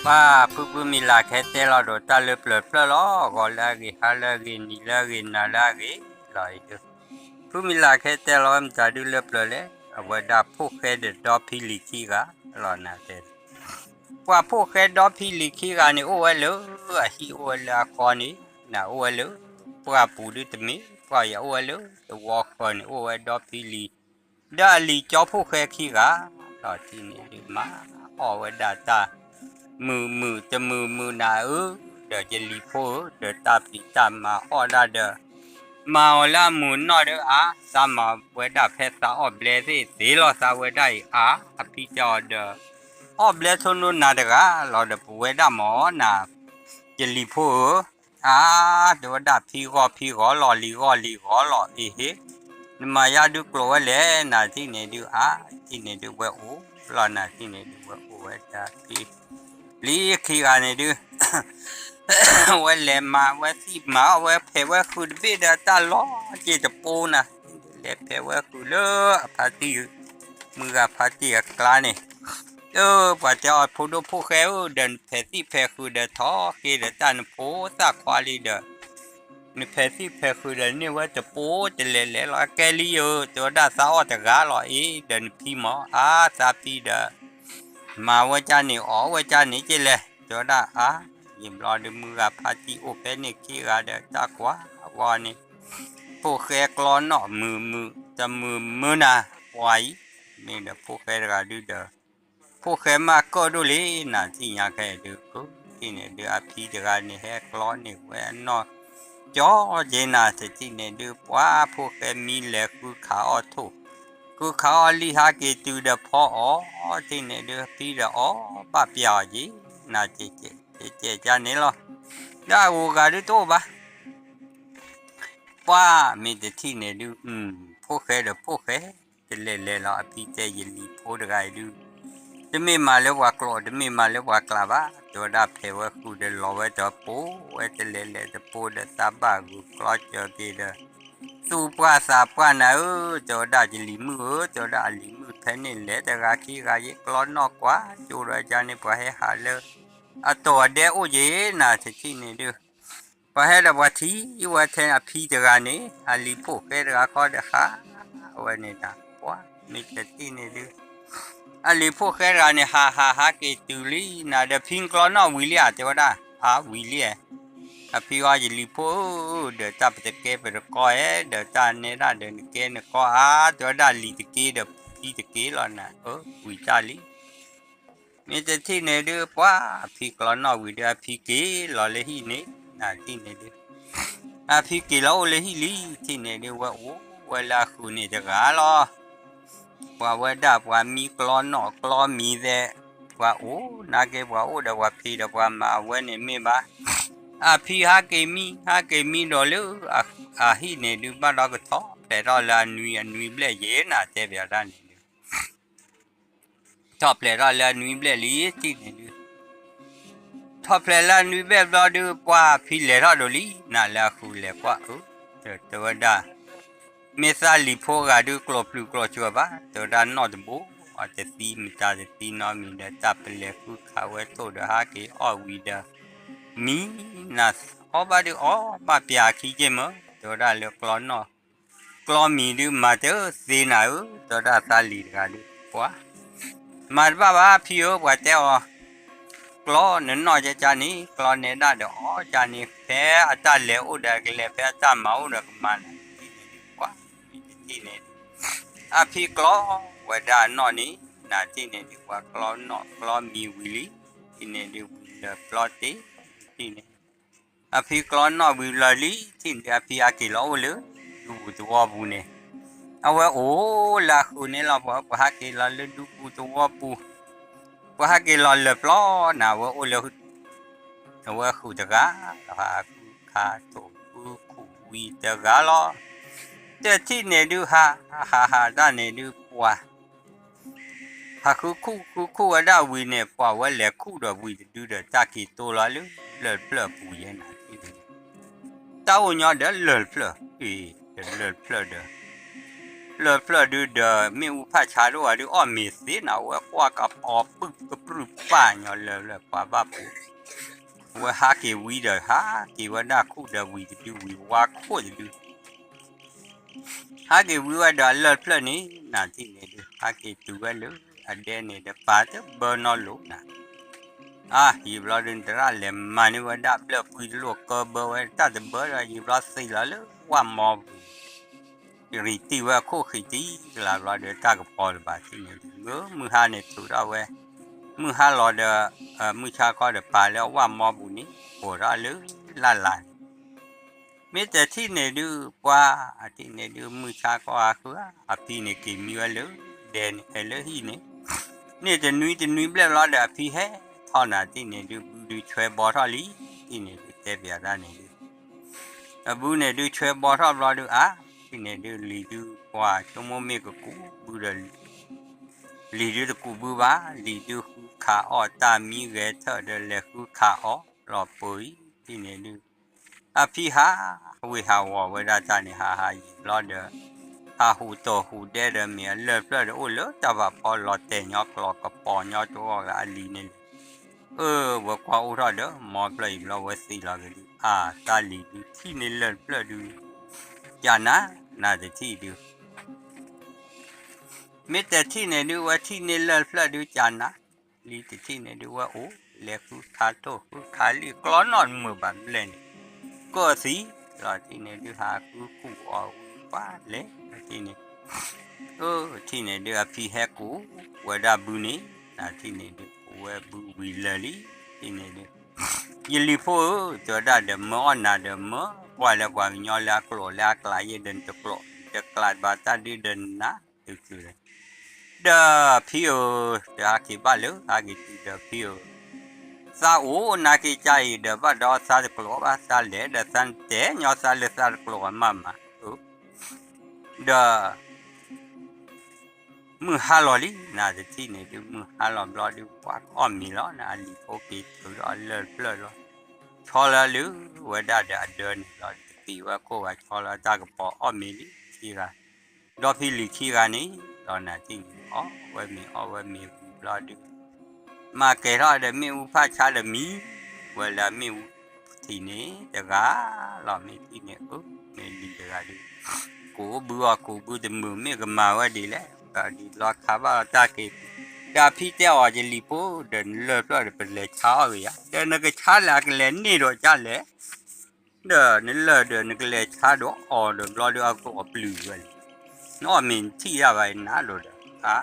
ပၢ်ဖုဖုမံၤလၢ်ခဲတဲလီၤဒီးတၢ်လၢပျၢၤဖျၢၣ်လီၤ, ဂီၤလၢအဂ့ၤ, ဟါလၢအဂ့ၤ, နံၤလၢအဂ့ၤ, နၤလၢအဂ့ၤလီၤအံၤဒုး, ဖုမံၤလၢ်ခဲတဲလီၤဝဲမတၤဒုးလၢပျၢၤလဲၣ်, အဝဲဒၣ်ဖိၣ်ဃဲဒီးဒီဖံလံၤခံဂၤလီၤနၤတဲ, ပှၤဖိၣ်ဃဲဒီဖံလံၤခံဂၤန့ၣ် အိၣ်ဝဲလၢအဟံၣ်အိၣ်ဝဲလၢအခီန့ၣ်, နအိၣ်ဝဲလၢ ပှၢ်ပူၤဒုးတမ့ၢ်, ပှၢ်ယၤအိၣ်ဝဲလၢသဝီဃၢၤန့ၣ် အိၣ်ဝဲဒီဖံလံၤ ဒီးအလံၤကၠီဖိၣ်ဃဲခံဂၤ, ဒီးထံၣ်န့ၣ်ဒုးမၤအီၣ်ဝဲဒၣ်တၢ် မုာ်မုာ်တမုာ်မုာ်နၤဧၢ, ဒီးယလံၤဖိဧၢ, ဒီးတၢ်ဖံးတၢ်မၤအီၣ်ဒၣ်ဒီး မၤအီၤလၢအမုာ်နီၢ်ဒုးအါ, သးမၤဝဲဒၣ်ဖဲသးအီၣ်ဘျဲသ့ၣ်သ့လီၤသးဝဲဒၣ်အံၤအါ, အဖံတဲအီၤဒီး အီၣ်ဘျဲဆိနိနၤတဂၤလီၤဒီး ပဝဲဒၣ်မ့ၢ်နၤ ယလံၤဖိဧၢ, အါ, တဲဝဲဒၣ်ဖံဂီၢ်ဖံဂီၢ်လီၤ လံၤဂီၢ်လံၤဂီၢ်လီၤ အ့ဟ့, နမၤယါဒုးကျိးဝဲလဲၣ် နၤထံၣ်န့ၣ်ဒုးအါ, ထံၣ်န့ၣ်ဒုးဝဲအိၣ်လီၤ နၤထံၣ်န့ၣ်ဒုးဝဲအိၣ်ဝဲဒၣ်ဖံ လံၤခံဂၤန့ၣ်ဒုး ဝဲလဲၤမၤဝဲသ့ၣ်မၤအီၣ်ဝဲဖဲးဝဲဃုာ်တဘ့ၣ်ဒီးတၢ်လီၤက့ၤတပိနၤ, လဲၤဖဲးဝဲဃုာ်လၢအဖါတံၢ် မုၢ်ဂၤဖါတံၢ်အကျါန့ၣ်, ပှၤတဲအီၤဖိဒိၣ်ဖိၣ်ဃဲဧၢ, ဒီးနဖဲးသ့ၣ်ဖဲးဃုာ်ဒီးထီၣ်က့ၤဒီးတၢ်နဖိသၣ်ခွါလံဒီး နဖဲးသ့ၣ်ဖဲးဃုာ်ဒီးန့ၢ်ဝဲတပိတလဲၤလဲၤလီၤ အကဲလံဧၢ, တဲဝဲဒၣ်သးအီၣ်တဂၤလီၤအ့, ဒီးနဖံမ့ၢ်အါသးဖံဒီး မၤဝဲကၢ်န့ၣ်အီၣ်ဝဲကၢ်န့ၣ်က့လဲၣ်, တဲဝဲဒၣ်အါ, ယဘျီဒုးမုၢ်ဂၤဖါတံၢ်အိၣ်ဖဲန့ၣ်ခံဂၤဒီးတၢ်ကွၢ်ဝဲန့ၣ်, ဖိၣ်ဃဲကျီနီၣ်မုာ်မုာ် တမုာ်မုာ်နၤ, ပှၤအံၤ, မ့ၢ်ဒီးဖိၣ်ဃဲတဂၤဒုဒီး ဖိၣ်ဃဲမးကၢၣ်ဒိၣ်လံ နၤထံၣ်ညါခဲအံၤဒုး, ထံၣ်န့ၣ်ဒုးအဖံတဂၤန့ၣ်ဟဲကျီန့ၢ်ဝဲအနီၢ် ကၠီက့ၤနၤ တထံၣ်န့ၣ်ဒုး ပှၤဖိၣ်ဃဲမံလဲၤဃုခးအီၣ်ထိၣ်, ဃုခးအီၣ်လံဟးက့ၤတုၤဒီးဖီအီၣ်, ထံၣ်န့ၣ်ဒုး ဖံဒီးအီၣ်ဘၣ်ပျၢ်အီၤက့ၤ, နၤကဲကဲကဲကဲကန့ၣ်လီၤ, ဒီးအဂုၤအဂၤဒုးတအိၣ်ဘၣ် ပှၤမ့ၢ်တထံၣ်န့ၣ်ဒုး, ဖိၣ်ဃဲဒီးဖိၣ်ဃဲ, တလဲၤလဲၤလီၤ အဖံတဲယလံၤဖိတဂၤအံၤဒုး, တမ့ၢ်မၤလၢပှၤကျိာ် တမ့ၢ်မၤလၢပှၤကျးဘၣ်, တဲဝဲဒၣ်ဖဲးဝဲဃုာ်ဒီးလီၤဝဲတပိ ဝဲတလဲၤလဲၤတပိဒီးသးဘၣ်ဂုာ်ကျီစၢၤက့ၤဒီး, သူၣ်ပှၢ်သးပှၢ်နၤဧၢ, တဲဝဲဒၣ်ယလံၤမုၣ်ဧၢ, တဲဝဲဒၣ်အလံၤမုၣ်ဖဲန့ၣ်လဲၤတဂၤခံဂၤယ့ၣ်ကျီနီၣ်ကွၢ်ကၠိဒီးကန့ၣ် ပှၤဟဲဟးလၢ အတီၢ်အဒဲအိၣ်က့ၤနၤ တထံၣ်န့ၣ်ဒုး ပှၤဟဲဒီးပှၤထံၣ်ဝဲထဲအဖံတဂၤန့ၣ် အလံၤဖိၣ်ဃဲတဂၤခီဒီးဟးဝဲန့ၣ်တၢ် ပှၤမ့ၢ်တထံၣ်န့ၣ်ဒုး, အလံၤဖိၣ်ဃဲတဂၤန့ၣ် ဟးဟးဟးက့ၤတုၤလံနၤဒီး ဖံကျီနီၣ်ဝံၤလံဧါ တဲဝဲဒၣ်, အါဝံၤလံဧါ, အဖံအီယလံၤဖိဧၢ, ဒီးတၢ်ပတကဲပတကီဧဲ, ဒီးတၢ်နဲဒၣ်ဒီးနကဲနကီဧါ, တဲဝဲဒၣ်လံၤတက့ဒီးဖံတက့လီၤနၤ, ဝံၤတၢ်လံ မ့ၢ်တထံၣ်န့ၣ်ဒုး ပှၤအဖံကျီနီၣ်ဝံၤဒီး အဖံက့ၤလီၤလၢဟံၣ်န့ၣ်, နၤထံၣ်န့ၣ်ဒုး, အဖံက့ၤလီၤအိၣ်လၢဟံၣ်လံ ထံၣ်န့ၣ်ဒုး ဝဲအိၣ်ဝဲလၢအဃုာ်န့ၣ်တဂၤလီၤ, ပှၤဝဲဒၣ်ပှၤမံကျီနီၣ်ကျီမံၤသဲး, ပှၤအိၣ်နာ်က့ ပှၤအိၣ်ဒီးပှၤဖံးဒီးပှၤမၤအဝဲန့ၣ်မ့ၢ်ဘၣ်, အဖံဟးက့ၤမံ ဟးက့ၤမံဒီးလၢ အဟံၣ်န့ၣ်ဒုး ဘၣ်ဒီးကထီၣ်ဖျဲးထီၣ်လၢအနွံအနွံဘျဲၣ်ယဲၢ် နၤတဲပၠးတၢ်န့ၣ်ဒုး ထီၣ်ဖျဲးထီၣ်လၢအနွံဘျဲၣ်လံ ထံၣ်န့ၣ်ဒုး, ထီၣ်ဖျဲးလၢအနွံဘျဲၣ်ဘျီဒုး ပှၤဖံလဲၤထီၣ်ဒိၣ်လံ နၤလၢအဃုာ်လဲၤကွၢ်အၢ, တဲဝဲဒၣ်, မ့ၢ်သးလံၤဖိဂၤဒုး ကျိာ်ပျုၤကျိာ်စှၤဘၣ်, တဲဝဲဒၣ်နီၣ်တဘိ, အတသံမတၤတသံနီတမံၤဒီး တၢ်ပလဲၤဃုခးဝဲထိၣ်ဒီးဟးက့ၤအီၣ်ဝံၤဒီး, မံနၤ, အီၣ်ဘၣ်ဒုးအီၣ်ဘၣ်ပၠးခံက့ၢ်မၢ, တဲဝဲဒၣ်လၢကျီနီၣ် ကျီမံၤဒုးမၤတသ့နၤဧၢ, တဲဝဲဒၣ်သးလံၤတဂၤဒုး, ပှၤ, မၤတဘၣ်ဘၣ်ဖံဧၢ, ပှၤတဲအီၤ, ကျီနနီၣ်ကကန့ၣ် ကျီနဲဒၣ်ဒီးအီၣ်ကန့ၣ် ဖဲအတၢ်လဲၤအိၣ်ဒီးကလဲၤ ဖဲအတၢ်မၤအိၣ်ဒီးကမၤနၤ, ပှၤ, မ့ၢ်တထံၣ်န့ၣ်ဒုး, အဖံကျီဝဲဒၣ်အနီၣ်န့ၣ်, နၤထံၣ်န့ၣ်ဒုး ပှၤကျီနီၣ်ကျီမံၤဝံၤလံ, ထံၣ်န့ၣ်ဒုးဝံၤလၢာ်ပျီတ့ၢ်, ထံၣ်န့ၣ် အဖံကျီနီၣ်ဝံၤလီၤလံ, ထံၣ်န့ၣ်ဒုး အဖံဟးက့ၤလီၤအိၣ်လၢ ဒူပူၤသဝီပူၤန့ၣ်, အဝဲအိၣ်လၢအဃုာ်န့ၣ်လီၤ, ပှၤဟးက့ၤလီၤလၢဒူပူၤသဝီပူၤ, ပှၤဟးက့ၤလီၤလၢာ်ပျီနၤ, အဝဲအိၣ်လၢ အဝဲဃုာ်တဂၤလီၤ, ဟးဃုခးထိၣ်ဃုခူၣ်ဝံၤတဂၤလီၤ, တထံၣ်န့ၣ်ဒုး ဟး, ဟးဟးတၢ်န့ၣ်ဒုး ပှၤ ဟးဃုခူၣ်ဃုခူၣ်ဝဲဒၣ်ဝံၤန့ၣ် ပှၤဝဲလဲၤခူၣ်ဒီးဝံၤတဒုဒီး တၢ်က့ၤတိလီၤလၢလၢၢ်တဖျၢၣ်အပူၤယဲၢ်နၤ, တၢ်အိၣ်ညီဒီးလၢၢ်တဖျၢၣ်, အ့ၣ်, ဒီးလၢၢ်တဖျၢၣ်ဒီး, လၢၢ်ဖျၢၣ်ဒုဒီး မ့ၣ်အူဖၣ်ဆါတအိၣ်ဘၣ်ဒု အီၣ်မ့ၤသ့နီၤ အဝဲကွၢ်ကပီၤပုၢ်ကပြုၢ်ပာ်ညီလၢၢ်ဖျၢၣ်ပှၤဘၣ်ပူၤ, အဝဲဟးက့ၤဝံဒီးဟးက့ၤဝဲဒၣ်ခိၣ်ဒီးဝံၤတဒု ဝံၤဝါခိၣ်တဒု ဟးက့ၤဝံဝဲဒီးအလၢၢ်ဖျၢၣ်န့ၣ် နၤထံၣ်န့ၣ်ဒု ဟးက့ၤတုၤဝဲလၢအဒဲန့ၣ်ဒီး ပာ်တဘၢနီတလိၤနၤ, အါ ယံာ်ဘျီဒု နသရၣ်လဲၤမၤန့ၢ်ဝဲဒၣ်ဘျၢၣ်ပှံၤတလိၣ်ကၢဘၢဝဲ တၢ်တဘၢဒီး ယံာ်ဘျီသံးလီၤလၢဝၣ်မီပူၤ ရံးတံၢ်ဝဲအခိၣ်ဃံးတံၢ်ကလးဘျီဒီး တၢ်ကပီၤလၢၤဘၣ်ထံၣ်န့ၣ်ဒု မုၢ်ဟါန့ၣ်ထုးထီၣ်ဝဲ, မုၢ်ဟါလီၤဒီး မုၢ်ဆါခီဒီးပာ်လၢအဝၣ်မီပူၤန့ၣ် ပိာ်ထီၣ်လၢလၢ်လၢ်န့ၣ် မ့ၢ်တထံၣ်န့ၣ်ဒု ပှၤအထံၣ်န့ၣ်ဒု မုၢ်ဆါခီအဃု အဖံန့ၣ်က့ၤမံဝဲလၢဒဲန့ၣ် ဟဲလၢဟံၣ်န့ၣ်, န့ၣ်တနွံတနွံဘျဲၣ်ဘျီဒီး အဖံဟဲထီၣ်နၤထံၣ်န့ၣ်ဒု ဘုဒုဆွဲဘီထီၣ်လံ, ထံၣ်န့ၣ်ဒု တဲပၠးတၢ်န့ၣ်ဒု အဘုန့ၣ်ဒုဆွဲဘီထီၣ်ဘျီဒု အါ ထံၣ်န့ၣ်ဒု လံၤဒုပှၤဆိကမိၣ်မ့ၢ်ကကူးဘုဒီး လံၤဒုတကူးဘုဘၣ်, လံၤဒုဃုခးအီၣ်တၢ်မံဂဲၤထၢၣ်ဒီးလဲၤဃုခးအီၣ်လီၤပှၤအံၤ ထံၣ်န့ၣ်ဒု အဖံဟးဝ့ၤဟးဝီၤဝဲဒၣ်တၢ်န့ၣ် ဟးဟးယံာ်ဘျီဒီး ဟးဟူးတီၢ်ဟူးဒဲဒီး မ့ၢ်အလၢၢ်ဖျၢၣ်ဒီးအိၣ်လၢတၢ်ဘၣ်ဖီလီၤတဲာ်ညီကျိာ်ကပီၤညီတအိၣ်လၢအလံၤန့ၣ်လီၤ, အၢ ဝဲကွၢ်အိၣ်ထီၣ်ဒီး မီဖျၢၣ်အံၤဘျီဝဲသံးလီၤက့ၤဒု အါ တၢ်လံၤဒုထံၣ်န့ၢ်လၢၢ်ဖျၢၣ်ဒု ကနၤ နၤတထံၣ်ဒု မ့ၢ်တထံၣ်န့ၣ်ဒု ဝဲထံၣ်န့ၢ်လၢၢ်ဖျၢၣ်ဒုကနၤ, လံၤတထံၣ်န့ၣ်ဒု ဝဲအိၣ်လဲၤဃုခးထိၣ်ဃုခးလံာ်ကျီနီၣ်တမုာ်ဘၣ်ဘျဲၣ်န့ၣ်, ကၢၣ်သံလီၤထံၣ်န့ၣ်ဒု ဟးဃုကူၣ်အီၤဝံၤပှၤလဲၤထံၣ်န့ၣ်, အၢ ထံၣ်န့ၣ်ဒု အဖံဟဲကူးဝဲဒၣ်ဘုန့ၣ် နၤထံၣ်န့ၣ်ဒု ကူးဝဲဘုဝံၤလၢာ်လံ, ထံၣ်န့ၣ်ဒု ယလံၤဖိဧၢ တဲဝဲဒၣ်ဒီး မၢအီၣ်နၤဒီးမၢကွၢ်လၢပှၤကညီလၢအကျိာ်လၢအကျးယဲဒီး နတကျိာ် နတကျးဘၣ်တၢ်ဒုဒီးနၤ တုၤတုၤဒီး ဒီးဖံဧၢ, ဒီးဟးက့ၤဘၣ်လၢ ဟးက့ၤတုၤဒီးဖံဧၢ, သးအိၣ်နာ်က့ၤကါအံၤဒီး ဘၣ်ဒီးသးတကျိာ်ဘၣ် သးလဲၤဒီးသးတဲာ်ညီသးလၢသးတကျိာ်အမးမး, ဒီး မုၢ်ဟါလီၤလံ နၤတထံၣ်န့ၣ်ဒု မုၢ်ဟါလီၤဘျီဒု ပှၤကအီၣ်မ့ၤလီၤ နၤအလံၤဖိက့ၤထုးဒီးအလၢၢ်ဖျၢၣ်လီၤ, ဆီလၢအလုၢ်ဝဲဒၣ်ဒီးအဒၢန့ၣ်လီၤ တသံးဝဲခိၣ်ဘၣ် ဆီလၢတၢ်ကပီၤအီၣ်မ့ၤလံခံဂၤ, ဒီဖံလံၤခံဂၤန့ၣ် ဒီးနၤထံၣ်န့ၣ် အီၣ်ဝဲမ့ၤအီၣ်ဝဲမ့ၤဝံၤဘျီဒု မၤကဲၤထီၣ်ဒီးမ့ၣ်အူဖၣ်ဆါဒီးမံ ဝဲလၢမ့ၣ်အူထံးန့ၣ်တဂၤလီၤ မ့ၢ်ထံၣ်န့ၣ်အၢ မ့ၢ်လံၤတဂၤဒု ကူးဘုအီၤကူးဘုတမုာ် မ့ၢ်ကမၤဝဲဒ်လဲၣ် ဒီးဒုးလီၤခးဘၣ်တၢ်က့ၤ, ဒီးဖံတဲအီၤယလံၤဖိ ဒီးနလၢၢ်ဖျၢၣ်ဒီးပလဲၤဆါအီၣ်ဂ့ၤယါ ဒီးနကဆါလဲၣ် အကလဲၤန့ၢ်ဒီးကလဲၣ် ဒီးနလၢၢ်ဒီးနကလဲၤဆါဒီးအီၤဒီးဘျီဒုးအကျိာ်အပျုၤဝဲလံ, နအီၣ်မ့ၤနထံၣ်ဒၣ်ဘၣ်နၤဒီးဒီး အါ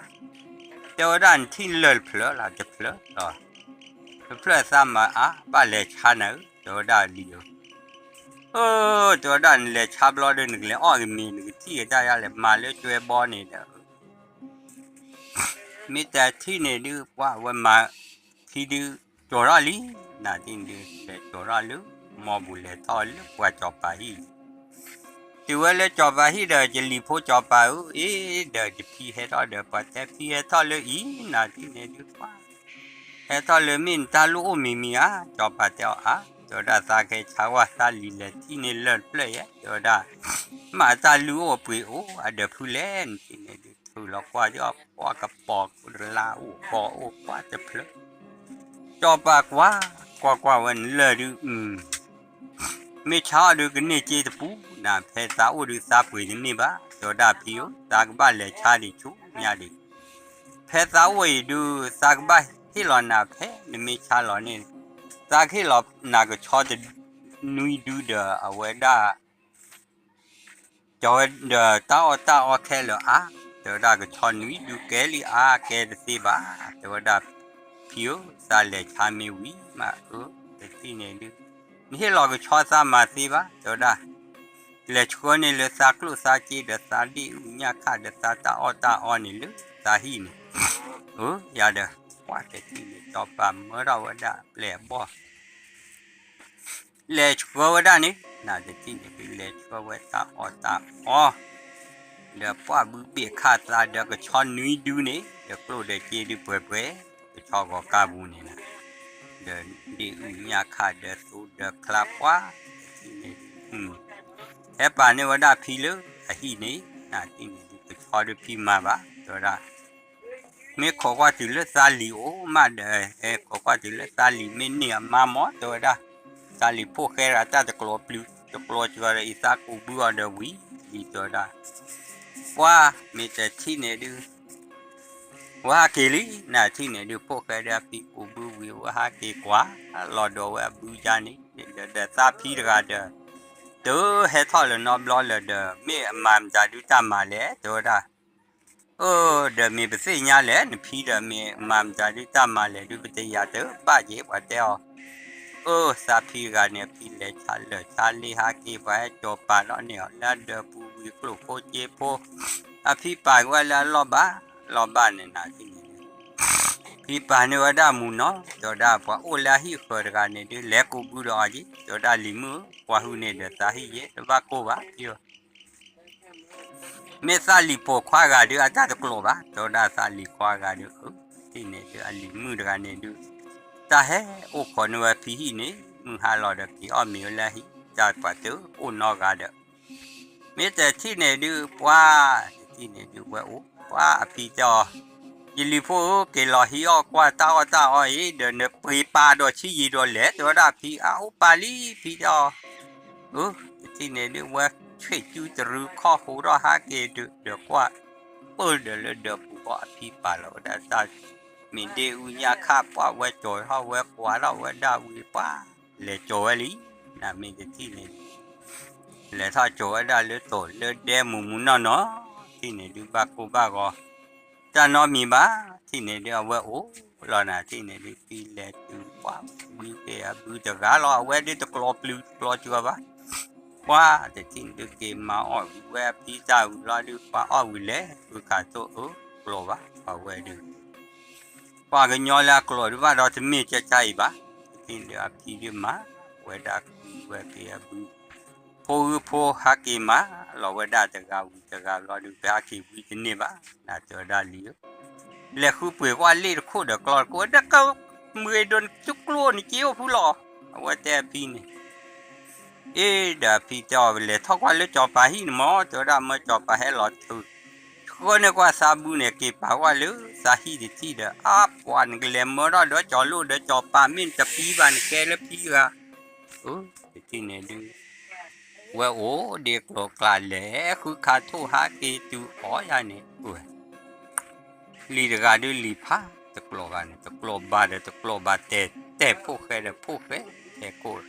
တဲဝဲဒၣ်နထံၣ်လၢၢ်တဖျၢၣ်လီၤ တဖျၢၣ်လီၤ, တဖျၢၣ်သးမၤအါ ဘၣ်လဲၤဆါနၤဧၢ တဲဝဲဒၣ်လံၤဧၢ, အၢ တဲဝဲဒၣ်နလဲၤဆါဘျီဒီး နကလဲၤအီၣ်ကမ့ၤ နကထံၣ်ကတၢ်ယါလဲၣ် မၤလၢကွဲဘီန့ၣ်ဒီး မ့ၢ်တထံၣ်န့ၣ်ဒုး ပှၤဝဲမၤခံဒုး ကၠီၤထီၣ်လံ, နၤထံၣ်န့ၣ်ဒုး လဲၤကၠီၤထီၣ်လၢ မီပူၤလဲၤထီၣ်လၢပှၤကၠီၤပၤဟံၣ်လံ, တုၤဝဲလၢကၠီၤပၤဟံၣ်ဒီး ယလံၤဖိကၠီၤပၤဧၢ အ့ ဒီးယဖံဟဲထီၣ်ဒီး ပှၤတဲဖံဟဲထီၣ်လၢအံၤ နၤထံၣ်န့ၣ်ဒုး ပှၤ ဟဲထီၣ်လၢမ့ၢ်နတၢ်လူၢ်အိၣ်မံၤမံၤဧါ, ကၠီၤပၤတဲအီၤအါ, တဲဝဲဒၣ်သးကဟဲဆါကွၢ်သးလံၤလဲၤထံၣ်န့ၢ်လၢၢ်တဖျၢၣ်ယဲ, တဲဝဲဒၣ် မ့ၢ်တၢ်လုၢ်အိၣ်ပှ့ၤအိၣ် အဒီးဖုလဲၣ် နထံၣ်န့ၣ်ဒုး ထုးလီၤကွၢ်ဒီး ပှၤကပီၤလါအိၣ်ကီအိၣ် ပှၤတဖျၢၣ် ကၠီၤပၤကွၢ် ကွၢ်ကွၢ်ဝဲနလၢၢ်ဒုး မ့ၢ်ဆါအီၣ်ဒုးကန့ၢ်စ့တပူၤ နၤဖဲသးအိၣ်ဒုးသးပှ့ၤတန့ၢ်ဘၣ်, တဲဝဲဒၣ်ဖံဧၢ သးကဘၣ်လဲၤဆါဒံးဆူညါဒံး, ဖဲသးအိၣ်အံၤဒုး သးကဘၣ်ဟ့ၣ်လီၤနၤဖဲနမ့ၢ်ဆါလီၤန့ၣ်, သးကဟ့ၣ်လီၤနၤကဆီတနွံဒုဒီးအဝဲဒၣ် တဲဝဲဒီးတၢ်အီၣ်တၢ်အီခဲလၢာ်အါ, တဲဝဲဒၣ်ကဆီနွံဒုးကဲလံအါ ကဲတသ့ဘၣ်, တဲဝဲဒၣ်ဖံဧၢ သးလဲၤဆါမ့ၢ်ဝံၤမးအၢ တထံၣ်န့ၣ်ဒုး နဟ့ၣ်လီၤကဆီသးမၤသ့ဘၣ်, တဲဝဲဒၣ် လဲၤဆှၢန့ၢ်လၢသးကျိၣ်သးစ့ဒီးသးဒ့ၣ်အုၣ်ညၣ်ခၣ်ဒီးသးတၢ်အီၣ်တၢ်အီန့ၣ်လၢသးဟံၣ်န့ၣ်, အၢ ယၤဒီး ပှၤတထံၣ်န့ၣ် ကၠီၤပၤမၢထီၣ်ဝဲဒၣ်ပျဲၢ်အဘီၣ် လဲၤဆှၢဝဲဒၣ်န့ၣ် နၤတထံၣ်န့ၣ်ဒုး လဲၤဆှၢဝဲတၢ်အီၣ်တၢ်အီ ဒီးပှၢ်ဘုဘ့ၣ်ခၣ်သးဒီးကဆီနွံဒုန့ၣ် ဒီးကျိၣ်ဒီးစ့ဒုးပှဲၤပှဲၤ ကဆီဂီၤကါပူၤန့ၣ်လီၤ, ဒီးဒ့ၣ်အုၣ်ညၣ်ခၣ်ဒီးသိဒီးချါပှၢ် တထံၣ်န့ၣ်ဒုး ဟဲပာ်န့ၢ်ဝဲဒၣ်ဖံလၢအဟံၣ်န့ၣ် နၤတထံၣ်န့ၣ်ဒုး တၢ်တခီဒုးဖံမၤဘၣ် တဲဝဲဒၣ်. မ့ၢ်ခိးကွၢ်တုၤလၢသးလံၤအိၣ်မးဒီး ဟဲခိးကွၢ်တုၤလၢသးလံၤမ့ၢ်န့ၢ်အမါမး တဲဝဲဒၣ်. သးလံၤဖိၣ်ဃဲတဂၤတၢ်တကျိၤပျုၤ တကျိၤစှၤဒီးအံၤသးကူးဘုအီၤဒီးဝံၤလံ တဲဝဲဒၣ်. ပှၤမ့ၢ်တထံၣ်န့ၣ်ဒုး ဝဲဟးက့ၤလံ နထံၣ်န့ၣ်ဒုး ဖိၣ်ဃဲဒီးအဖံကူးဘုဝံၤ ဝဲဟးက့ၤကွၢ်လီၤဒီးဝဲအဘုယါန့ၣ် ဒီးသးဖံတဂၤဒီး တဟဲထီၣ်လၢၤနီတဘျီလၢၤဒီး မ့ၢ်အမၤမတၤဒုးတၢ်မၤလဲၣ် တဲဝဲဒၣ်. အၢ ဒီးမ့ၢ်ပသ့ၣ်ညါလဲၣ် နဖံဒီးမ့ၢ်မၤမတၤဒုးတၢ်မၤလဲၣ်ဒုး ပတယၤတဘၣ်က့ၤ ပှၤတဲအီၤ. အၢ သးဖံတဂၤန့ၣ် အဖံလဲၤဆါလၢာ်ဆါလ့ဟးက့ၤ ပှၤဟဲကၠီၤပာ်လီၤန့ၢ်အီၤလၢအဒၢးပူၤဝံၤကျိၣ်ဖိက့ဖိ အဖံပာ်က့ၤဝဲလၢအလီၢ်ဘၣ် လီၢ်ဘၣ်န့ၣ်နၤထံၣ်န့ၣ် ဖံပာ်န့ၢ်ဝဲဒၣ်မူနီၤ တဲဝဲဒၣ် ပှၤအိၣ်လၢအဟံၣ်ဃၢၤတဂၤန့ၣ်ဒုး လဲၤကူးဘုဒီးအီၤက့ၤ တဲဝဲဒၣ်လံၤမုၣ်ဧၢ ပှၤဟုၣ်န့ၢ်ဒီးသးဟံၣ်ယဲ တဘၣ်ကိၢ်ဘၣ် မ့ၢ်သးလံၤပိာ်ခွါဂၤဒုး အတၢ်တကျိၤဘၣ် တဲဝဲဒၣ်သးလံၤခွါဂၤဒုး အၢ ထံၣ်န့ၣ်ဒုး အလံၤမုၣ်တဂၤန့ၣ်ဒုး တၢ်ဟဲအိၣ်ခိးန့ၢ်ဝဲဖံဟံၣ်န့ၣ် မုၢ်ဟါလီၤဒီးက့ၤအီၣ်မ့ၤဝဲလၢဟံၣ် တၢ်ပှၤတအိၣ်နီတဂၤဒီး မ့ၢ်တထံၣ်န့ၣ်ဒုး ပှၤတထံၣ်န့ၣ်ဒုး ဝဲအိၣ် ပှၤအဖံတဲအီၤ ယလံၤဖိဧၢ က့ၤလီၤဟံးအီၣ်ကွၢ်တၢ်အီၣ်တၢ်အီအံၤ ဒီးနပှ့ၤပာ်ဒီးဆံးယံာ်ဒီးလဲၣ် တဲဝဲဒၣ်ဖံ အအိၣ်ပာ်လံဖံတဲအီၤ အၢ တထံၣ်န့ၣ်ဒုး ဝဲဆံးကၠူတရူးခီၣ်ဟူးထီၣ်ဟးက့ၤဒုး ဒီးကွၢ် ပၢၢ်ဒီးလၢဒၢးပူၤဃီအဖံပာ်လီၤဝဲဒၣ်တၢ် မ့ၢ်ဒ့အူညါခါပှၢ်ဝဲကၠီၤထီၣ်ဝဲကွၢ်ထီၣ်ဝဲဒၣ်ဝံၤပှၤ လဲၤကၠီၤဝဲလံ နမ့ၢ်တထံၣ်န့ၣ် လဲၤထီၣ်ကၠီၤဝဲဒၣ်လၢတိၤလၢဒဲမူးမူးနီၢ်နီၢ် ထံၣ်န့ၣ်ဒုးဘၣ်ကိၢ်ဘၣ်ဂီၤ တၢ်နီတမံၤဘၣ် ထံၣ်န့ၣ်ဒုးအဝဲအိၣ်လီၤနၤ ထံၣ်န့ၣ်ဒုးဖံလဲၤတုၤပှၤဘုက့ၤအဘုတဂၤလီၤ အဝဲဒုးတကျိၤပျုၤတကျိၤစှၤဘၣ် ပှၤတထံၣ်န့ၣ်ဒုးက့ၤမၤအီၣ်ဝံၤဝဲအဖံတၢ်ဝံၤလီၤဒုး ပှၤအီၣ်ဝံၤလဲၤ ဖုခးထိၣ်အၢကျိၤဘၣ် အဝဲဒုး ပှၤကညီလၢအကျိၤဒုးဘၣ်ဒီးတမ့ၢ်ကၠၢကၠၢအံၤဘၣ် တထံၣ်န့ၣ်ဒုးအဖံဒုးမၤ ဝဲဒၣ်ကွံဝဲက့ၤအဘု ဖိဂုၢ်ဖိဟးက့ၤမၤလီၤဝဲဒၣ်တဂၤဝံၤတဂၤလီၤဒုး ပဟးက့ၤဝံၤတန့ၢ်ဘၣ် နတဲဝဲဒၣ်လံဧၢ လဲၤဃုပှ့ၤကွၢ်လ့ၣ်တခိၣ်ဒီးကျီတခိၣ် ဒ်ကမ့ၢ်ဒိးနကၠိကျိနက့အိၣ်ဖုလီၤ အဝဲတဲအဖံန့ၣ် အ့ ဒီးအဖံတဲအီၤ လဲၤထီၣ်ကွၢ်လၢကၠီၤပၤဟံၣ်န့ၣ်မး တဲဝဲဒၣ်မၢကၠီၤပၤဟဲလီၤထုး ဃၢန့ၢ်ကွၢ်သးဘုန့ၣ် က့ၤပာ်ကွၢ်လၢသးဟံၣ်တထံၣ်ဒီး အါပှၤနကလဲၤမၢထီၣ်ဒီးကၠီၤလိၣ်ဒီးကၠီၤပၤ မ့ၢ်နတပံဘၣ်နကဲလၢဖံဂၤ အၢ တထံၣ်န့ၣ်ဒုး ဝဲအိၣ်ဒ့ကျိၤကျါလဲၤဃုခးထိၣ်ဟးက့ၤတုၤအီၤယၤန့ၣ် လံၤတဂၤဒုးလံၤဖး တကျိၤဂၤန့ၣ် တကျိၤဘၣ်ဒီးတကျိၤဘၣ်တဲ တဲဖိၣ်ဃဲဒီးဖိၣ်ဃဲ တဲကိၣ်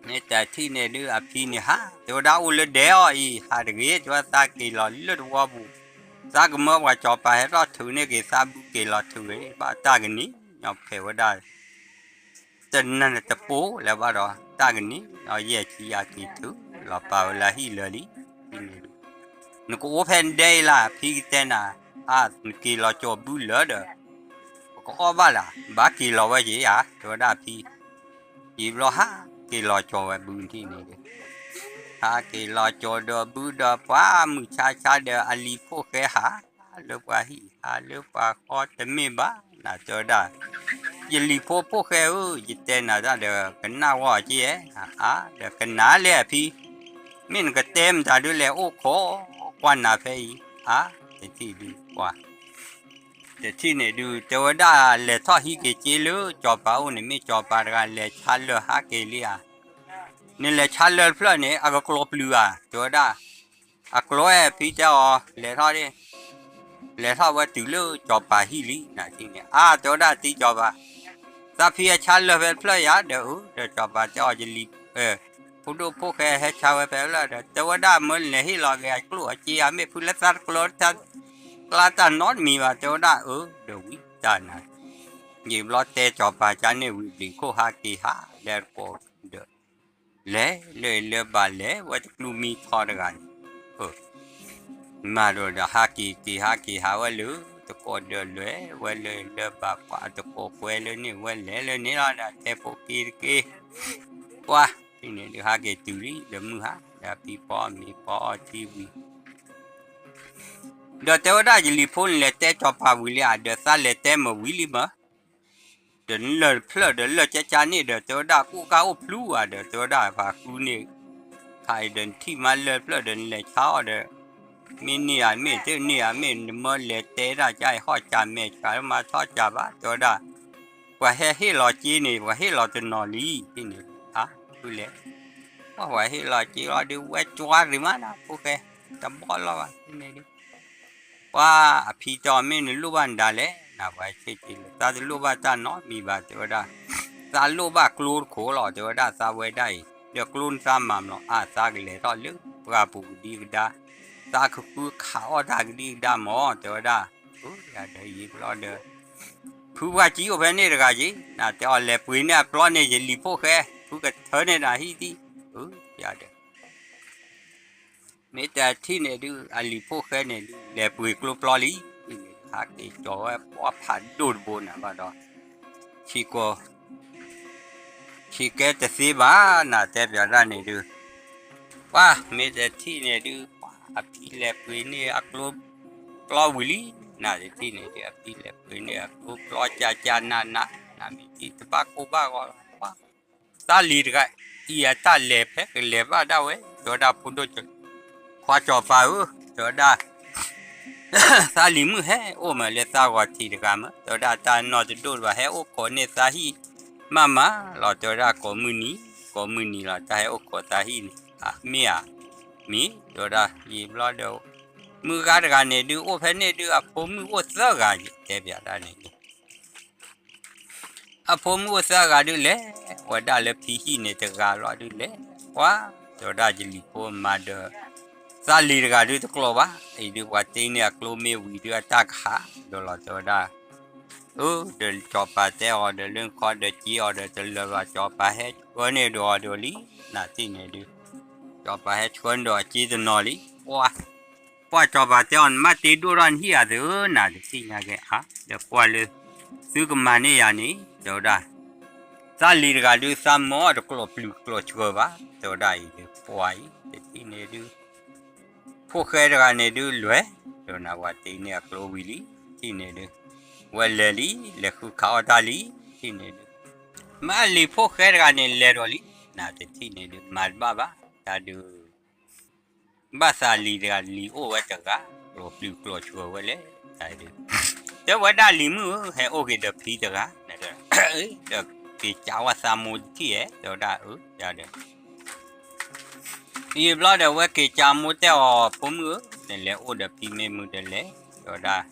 မ့ၢ်တထံၣ်န့ၣ်ဒုးအဖံန့ၣ်ဟး တဲဝဲဒၣ်အိၣ်လၢဒဲအီၤအံၤ ဟးတဂ့ၤ တဲဝဲသးက့ၤလီၤလၢတဝီပူၤ သးကမၢပှၤကၠီၤပၤဟဲထီၣ်ထုးန့ၢ်က့ၤသးဘုက့ၤလီၤထုးဂ့ၤ ဘၣ်တၢ်ကနံၤ ညီဖဲးဝဲဒၣ် တနၢ်တပိၢ်လၢၤဘၣ်ဒီး တၢ်ကနံၤ ဒီးယဲၢ်ဆံယၤက့ၤထုး လီၤပာ်ဝဲလၢဟံၣ်လၢာ်လံ နကအိၣ်ဖဲနဒဲအံၤလၢ ဖံကတဲနၤ အါ နက့ၤလီၤကၠီၤဘုလၢာ်ဒီး ပကအီၣ်ဘၣ်လၢ ဘၣ်က့ၤလီၤဝဲက့ၤဧါ တဲဝဲဒၣ်ဖံ ယံာ်ဘျီဟးက့ၤလီၤကၠီၤဝဲဘုထံၣ်န့ၣ် ဟးက့ၤလီၤကၠီၤဒီးဘုဒီးပှၤမုၢ်ဆါဆါဒီးအလံၤဖိၣ်ဃဲဟး လၢပှၤဟံၣ်ဟးလၢပှၤဃီတမ့ၢ်ဘၣ် နတဲဝဲဒၣ် ယလံၤဖိဖိၣ်ဃဲဧၢ ယတဲနၤတၢ်ဒီး ကနၣ်ဝဲအီၤက့ အါ ဒီးကနၣ်လဲၣ်အဖံ မ့ၢ်နကတဲမတၤဒုးလဲၤအိၣ်ခိးကွၢ်နၤဖဲအံၤ အါ တထံၣ်ဒုးကွၢ် တထံၣ်န့ၣ်ဒုး တဲဝဲဒၣ်လဲၤထီၣ်ဟံးက့ၤက့လၢကၠီၤပၤအိၣ်န့ၣ် မ့ၢ်ကၠီၤပၤတဂၤလဲၤဆါလၢာ်ဟးက့ၤလံဧါ နလဲၤဆါလၢာ်တဖျၢၣ်န့ၣ် အကကျိၤပျုၤဧါ တဲဝဲဒၣ် အကျိၤဝဲဖံတဲအီၤ လဲၤထီၣ် လဲၤထီၣ်ဝဲတုၤလၢကၠီၤပၤဟံၣ်လံ နထံၣ်န့ၣ် အါ တဲဝဲဒၣ်တံၤကၠီၤပၤ သးဖံအဆါလၢာ်ဖဲတဖျၢၣ်ယၤ ဒီးအၢ ဒီးကၠီၤပၤတဲအီၤယလံၤ ဖိဒိၣ်ဖိၣ်ဃဲဟဲဆါဝဲဖဲလၢာ်ဒီး တဲဝဲဒၣ်မၢလဲၤဟ့ၣ်လီၤက့ၤအကျိၣ်အစ့ဧါ မ့ၢ်ဖုလၢသးတကျၢတၢ် ကျါတၢ်နီတမံၤဘၣ် တဲဝဲဒၣ်အၢ ဒီးဝံၤတၢ်နၤ ယံာ်ဘျီတဲကၠီၤပၤကန့ၣ်ဝံၤဘျံးခိၣ်ဟးက့ၤဟးလၢတကိးဒီး လဲၤလၢလၢဘၣ်လဲၤဝဲတကျူမံထီတဂၤန့ၣ် မၤဒီးဒီးဟးက့ၤက့ၤဟးက့ၤဟးဝဲလၢတကိးဒီးလဲၤဝဲလၢလၢဘၣ်ပှၤတကိးကွဲလၢန့ၣ်ဝဲလဲၤလၢန့ၣ်လီၤဒီးတဲဖိက့ၤတက့ၢ် ပှၤ ဖဲန့ၣ်ဒုးဟးက့ၤတုၤလံ ဒီးမုၢ်ဟါ ဒီးဖံပှၤအီၣ်မ့ၤပှၤအီထံဝံၤ ဒီးတဲဝဲဒၣ်ယလံၤဖိန့ၣ်လဲၤတဲကၠီၤပၤဝံၤလံဧါ ဒီးသးလဲၤတဲမၢဝံၤလံမၢ ဒီးနလၢာ်တဖျၢၣ်ဒီးလၢာ်ကၠၢကၠၢန့ၣ်ဒီး တဲဝဲဒၣ်ကူၣ်ကါအိၣ်ဖျူဧါ ဒီးတဲဝဲဒၣ်ပှၤဃုန့ၣ် ခါအံၤဒီးနထံၣ်မးလၢာ်တဖျၢၣ်ဒီးနလဲၤဆါအီၤဒီး မ့ၢ်န့ၢ်ဧါမ့ၢ် တန့ၢ်ဧါမ့ၢ် နမၢလဲၤတဲဒၣ်ကါအံၤ ဟီၣ်စၢ်မဲာ်ဆှးမၤထီၣ်စၢ်ဘၣ် တဲဝဲဒၣ်, ပှၤဟဲဟ့ၣ်လီၤစ့န့ၣ် ပှၤဟ့ၣ်လီၤတနီၤလံ တန့ၢ်ဧါ ဖုလဲၣ်, ပှၤဟ့ၣ်လီၤစ့လီၤဒုး ဝဲကွၢ်ရံၣ်မးနၤ ဖိၣ်ဃဲ, တဘီၣ်လီၤဘၣ် တန့ၢ်ဒုး ပှၤအဖံတဲအီၤ မ့ၢ်နလိၣ်ဘၣ်နဒါလဲၣ် နပှၤဆ့ၣ်က့ၤလၢ သးတလိၣ်ဘၣ်တၢ်နီတမံၤဘၣ် တဲဝဲဒၣ်, သးလိၣ်ဘၣ်ကျိတခိၣ်လီၤ တဲဝဲဒၣ် သးဝဲဒၣ်အံၤ ဒီးကျိနသးမၤမးလီၤ အါ သးကလဲၤထီၣ်လၢပှၢ်ပူၤကဒံကဒါ, သးကဃုခးအီၣ်တၢ်ကဒံကဒါမး တဲဝဲဒၣ်, အၢ ယၤဒီးယံာ်ဘျီဒီး ဖုပှၢ်ကံအိၣ်ဖဲန့ၣ်တဂၤက့ၤ နတဲအီၤ လဲၤပှ့ၤန့ၢ်အပျီန့ၣ် ယလံၤဖိၣ်ဃဲ ဖုကထၢန့ၢ်နၤဟံၣ်ဒံး, အၢ ယၤဒီး မ့ၢ်တထံၣ်န့ၣ်ဒုး အလံၤဖိၣ်ဃဲန့ၣ်ဒုး လဲၤပှ့ၤကျိပျီလံ, ဟးက့ၤကၠီၤဝဲပှၢ်ဖးဒိၣ်တဘိနၤဘၣ်ဒီး, ဆံးကိာ် ဆံးကဲတသ့ဘၣ် နတဲပၠးတၢ်န့ၣ်ဒုး, ပှၢ်မ့ၢ်တထံၣ်န့ၣ်ဒုး ပှၢ်အဖံလဲၤပှ့ၤန့ၢ်အကျိပျီဝံၤလံ, နတထံၣ်န့ၣ်ဒုး အဖံလဲၤပှ့ၤန့ၢ်အကျိပျီကၠးကၠးနးနး, နမ့ၢ်တထံၣ်တဘၣ်ကိၢ်ဘၣ်ဂီၤလီၤ, ပှၢ် သးလံၤတဂၤအံၤ အတၢ်လဲၤဖဲကလဲၤဘၣ်ဒၣ်ဝဲ တဲဝဲဒၣ် ဖိဒိၣ်ခွါစီၤပၤဧၢ, တဲဝဲဒၣ် သးလံၤမုၣ်ဟဲအိၣ်မးလၢသးဂီၤထံးတဂၤမး တဲဝဲဒၣ် တၢ်နီၢ်တဒိၣ်တဘၣ် ဟဲအိၣ်ခိးန့ၢ်သးဟံၣ်မးမးလီၤ တဲဝဲဒၣ် ကိးမုၢ်နံၤ ကိးမုၢ်နံၤလီၤ တၢ်ဟဲအိၣ်ခိးသးဟံၣ်န့ၣ် မ့ၢ်ဧါ, မ့ၢ် တဲဝဲဒၣ် ယံာ်ဘျီဒီး မုၢ်ဂၤတဂၤန့ၣ်ဒုး အိၣ်ဖဲန့ၣ်ဒုး အဖိမုၣ်အိၣ်သၢဂၤ ယတဲပၠးတၢ်န့ၣ်ဒုး အဖိမုၣ်အိၣ်သၢဂၤဒုး လဲၤဝဲဒၣ်လၢဖံဟံၣ်န့ၣ်တဂၤလီၤဒုးလဲၤ, ပှၤ တဲဝဲဒၣ် ယလံၤဖိမၤဒီး သးလံၤတဂၤဒုးတကျိၤဘၣ်, အံၤဒုးပှၤတ့န့ၢ်အကျိမ့ၢ်ဝံၤဒုးအတၢ်ကဟးဒီးလီၤ တဲဝဲဒၣ်, အၢ ဒီးစီၤပၤတဲအီၤဒီး လၢနခီဒီးစ့အီၤဒီးတလၢာ်ဘၣ် စီၤပၤဟဲဆှၢန့ၢ်ဒီးအီၤဒီးလံ, နတထံၣ်န့ၣ်ဒုး စီၤပၤဟဲဆှၢန့ၢ်ဒီးအစ့တနီၤလံ, ပှၤ ပှၤစီၤပၤတဲအီၤ နမ့ၢ်တ့ဒိၣ်ထီၣ်နဟံၣ်ဧါသ့ၣ်ဧၢ နတထံၣ်ညါက့ၤဧါ, ဒီးကွၢ်လၢ သုကမၤန့ၢ်ယၤန့ၣ် တဲဝဲဒၣ်, သးလံၤတဂၤဒုး သးမၢအီၤတကျိၤပျုၤကျိၤဆှၢဘၣ်, တဲဝဲဒၣ်အံၤဒုး ပှၤအံၤ တထံၣ်န့ၣ်ဒုး ဖိၣ်ဃဲတဂၤန့ၣ်ဒုးလဲၤ, ဒီးနဝၤတ့န့ၢ်အကျိဝံၤလံ, တထံၣ်န့ၣ်ဒုး ဝဲလဲၤလံ, လဲၤဃုခးအီၣ်တၢ်လံ, တထံၣ်န့ၣ်ဒုး မ့ၢ်အလံၤဖိၣ်ဃဲတဂၤန့ၣ်လဲၤဒီးလံ, နတထံၣ်န့ၣ်ဒုး မၤတဘၣ်ဘၣ်, တၢ်ဒုး ဘၣ်သးလံၤတဂၤ လံၤအိၣ်ဝဲတဂၤ, ကျိၤပျုၤကျိၤဆှၢဝဲလဲၣ်, တၢ်ဒုး တဲဝဲဒၣ်လံၤမုၣ်ဧၢ ဟဲအိၣ်က့ၤဒီးဖံတဂၤ, ဒီးက့ၤကးဝဲသးမိၢ်တထံၣ်ဧဲ, တဲဝဲဒၣ်အၢ, ယၤဒီး ယံာ်ဘျီဒီး ဝဲက့ၤကးမိၢ်တဲအီၤ ဖိမုၣ်ဧၢ, နလဲၤအိၣ်ဒီးဖံမ့ၢ်မုၢ်ဒီးလဲၤ, တဲဝဲဒၣ်,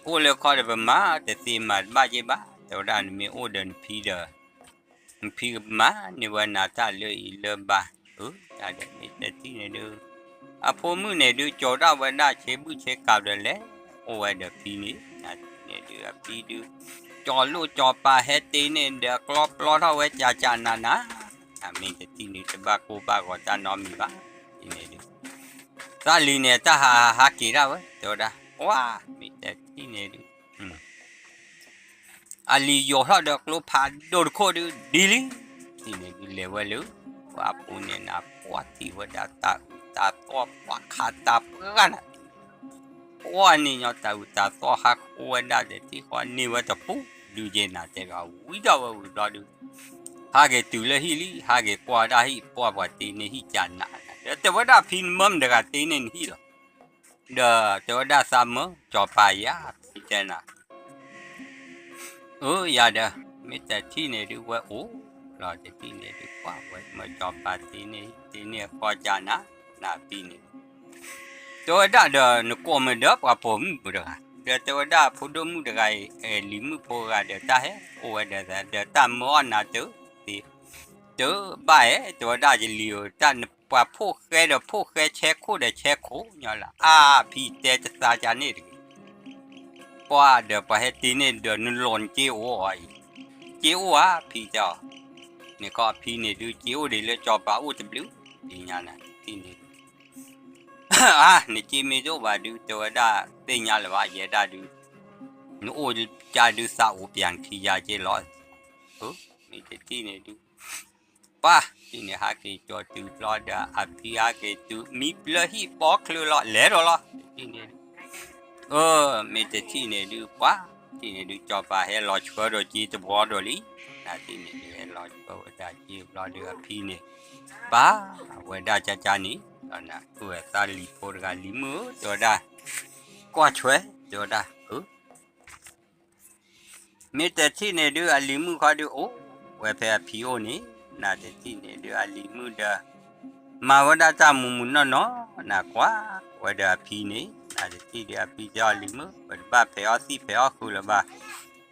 အိၣ်လၢခီဒီးပမၤတသ့မၤတဘၣ်က့ဘၣ်, တဲဝဲဒၣ် နမ့ၢ်အိၣ်ဒီးနဖံဒီး နဖံကမၤန့ၢ်ဝဲနၤတၢ်လၢအံၤလၢဘါ, အၢ တၢ်ဒီးမ့ၢ်တထံၣ်န့ၣ်ဒုး အဖိမုၣ်န့ၣ်ဒုး ကၠီၤဒၣ်ဝဲဒၣ်ဆ့ဘုၣ်ဆ့ကၤဒီးလဲၤ, အိၣ်ဝဲဒီးဖံန့ၣ်, နတထံၣ်န့ၣ်ဒုး အဖံဒုး ကၠီၤလိၣ်ကၠီၤပၤဟဲတ့န့ၢ်ဒီးကျီပျီထီၣ်ဝဲကၠးကၠးနးနး, မ့ၢ်တထံၣ်န့ၣ် တဘၣ်ကိၢ်ဘၣ်ဂီၤတၢ်နီတမံၤဘၣ်, တထံၣ်န့ၣ်ဒုး သးလံၤန့ၣ် တၢ်ဟးဟးက့ၤဒၣ်ဝဲ တဲဝဲဒၣ်, ပှၤ မ့ၢ်တထံၣ်န့ၣ်ဒုး အလံၤယိာ်ထီၣ်ဒီးကျိဖးဒိၣ်တခိၣ်ဒုး ဒ်လံ, တထံၣ်န့ၣ်ဒုး လဲၤဝဲလၢ ပှၤပူၤန့ၣ်နၤ ပှၤထံၣ်ဝဲဒၣ်တၢ်အုၣ်တၢ်သီၣ် ပှၤခးတၢ်ပှၢ်နၤ, ပှၤန့ၣ်ညီတၢ်အုၣ်တၢ်သီၣ်ဟးဃိဝဲဒၣ်ဒီး ထံၣ်ဃီန့ၢ်ဝဲတပူၤ ဒုးက့ၤနၤတဲဘၣ် ဝံၤဒီးဝဲဝံၤဘျီဒုး ဟးက့ၤတုၤလၢဟံၣ်လံ ဟးက့ၤကွၢ်ဒၣ်ဟံၣ် ပှၤပှၤတ့န့ၢ်ဟံၣ်ကၠးနးနၤ ဒီးတဲဝဲဒၣ်ဖံနမၢမတဂၤတ့န့ၢ်နဟံၣ်လီၤ ဒီးတဲဝဲဒၣ်သးမၢ ကၠီၤပၤယၤ ဖံတဲနၤ, အၢ ယၤဒီး မ့ၢ်တထံၣ်န့ၣ်ဒုးဝဲအိၣ်လီၤ တထံၣ်န့ၣ်ဒုး ပှၤဝဲမၢကၠီၤပၤတ့န့ၢ် တ့န့ၢ်ဃီကၠးနး နၤဖံန့ၣ် တဲဝဲဒၣ်ဒီး နကိးမ့ၢ်ဒီးပှၤပိာ်မုၣ်ပူၤတဂၤ ဒီးတဲဝဲဒၣ်ဖိဒိၣ်မုၣ်တဂၤအံၤ လံၤမုၣ်ဖိတဂၤဒီးတၢ်ဟဲအိၣ်ဝဲဒီး ဒီးတၢ်မၢအီၣ်နၤတသ့ တဘၣ်ဧဲ တဲဝဲဒၣ်ယလံၤဧၢ တၢ်နပှၤဖိၣ်ဃဲဒီးဖိၣ်ဃဲဆဲခိၣ်ဒီးဆဲခိၣ်ညီလၢ အါ ဖံတဲတသးကန့ၣ်တဂ့ၤ ပှၤဒီးပှၤဟဲတ့န့ၢ်ဒီး နလီၤနက့အိၣ်အီၤအံၤ က့အိၣ်ဧါ ဖံတဲအီၤ န့ၣ်ခီဖံန့ၣ်ဒုး က့အိၣ်ဒံးလၢကၠီၤပၤအိၣ်တဘျုး ဒ်ညါနၤ တထံၣ်န့ၣ်ဒုး အါ နက့မ့ၢ်တအိၣ်ဘၣ်ဒုး တဲဝဲဒၣ်သ့ၣ်ညါလၢၤဘၣ် ယဲဒၣ်ဒုး နအိၣ်ကၢ်ဒုးသးအိၣ်ပၠးခံယၤက့လီၤ မ့ၢ်တထံၣ်န့ၣ်ဒုး ပှၤ တထံၣ်န့ၣ် ဟးက့ၤကၠီၤတုၤဘျီဒီး အဖံဟးက့ၤတုၤ မံပျၢဟံၣ်ဘီချၢလီၤ လဲၤဒီးလီၤ တထံၣ်န့ၣ်ဒုး အၢ မ့ၢ်တထံၣ်န့ၣ်ဒုး ပှၤ တထံၣ်န့ၣ်ဒုး ကၠီၤပၤဟဲလီၤဆှၢဒီးက့တဘျီဒီးလံ နတထံၣ်န့ၣ်ဒုး ဟဲလီၤဆှၢဝဲဒၣ်က့ဘျီဒီး အဖံန့ၣ် ပှၤ အဝဲဒၣ်ကၠၢကၠၢန့ၣ် အဝဲသးလံၤဖိတဂၤ လံၤမုၣ်ဧၢ တဲဝဲဒၣ်, ကွၢ်ထွဲ တဲဝဲဒၣ်, မ့ၢ်တထံၣ်န့ၣ်ဒုး အလံၤမုၣ်ခီဒုးအိၣ်ဝဲဖဲအဖံအိၣ်န့ၣ်, နတထံၣ်န့ၣ်ဒုး အလံၤမုၣ်ဒီး မၤဝဲဒၣ်တၢ်မုာ်မုာ်နီၢ်နီၢ် နကွၢ်ဝဲဒီးအဖံန့ၣ်, နတထံၣ်ဒုးအဖံတဲအီၤ လံၤမုၣ် ပတဘၣ်ဖဲးအီၣ်သံၣ်ဖဲးအီၣ်ဃုာ်လၢၤဘၣ်.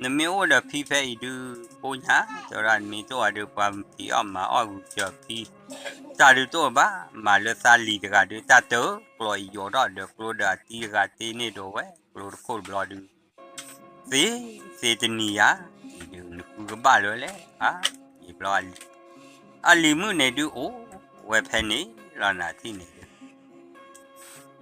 နမ့ၢ်အိၣ်ဒီးဖံဖဲအံၤဒုး ဖိညါ တဲဝဲဒၣ် နမ့ၢ်တအိၣ်ဒီးပှၤဖံးအီၣ်မၤအီၣ်ဂုာ်စၢၤဖံ တၢ်ဒုးတအိၣ်ဘၣ်, မၤလၢသးလံၤတဂၤဒုး တၢ်တကျိၤအံၤယိာ်ထီၣ်ဒီးကျိဒီးအတံၤတဂၤတ့န့ၢ်ဒိးဝဲ ကျိတခိၣ်တဘျီဒုး သ့, သ့တနံၤယၤ, အံၤဒုး နဃုကဘၣ်လၢၤလဲၣ်, ယံၤဘျီ အလံၤမုၣ်န့ၣ်ဒုးအိၣ်ဝဲဖဲန့ၣ်လီၤ နထံၣ်န့ၣ်ဒုး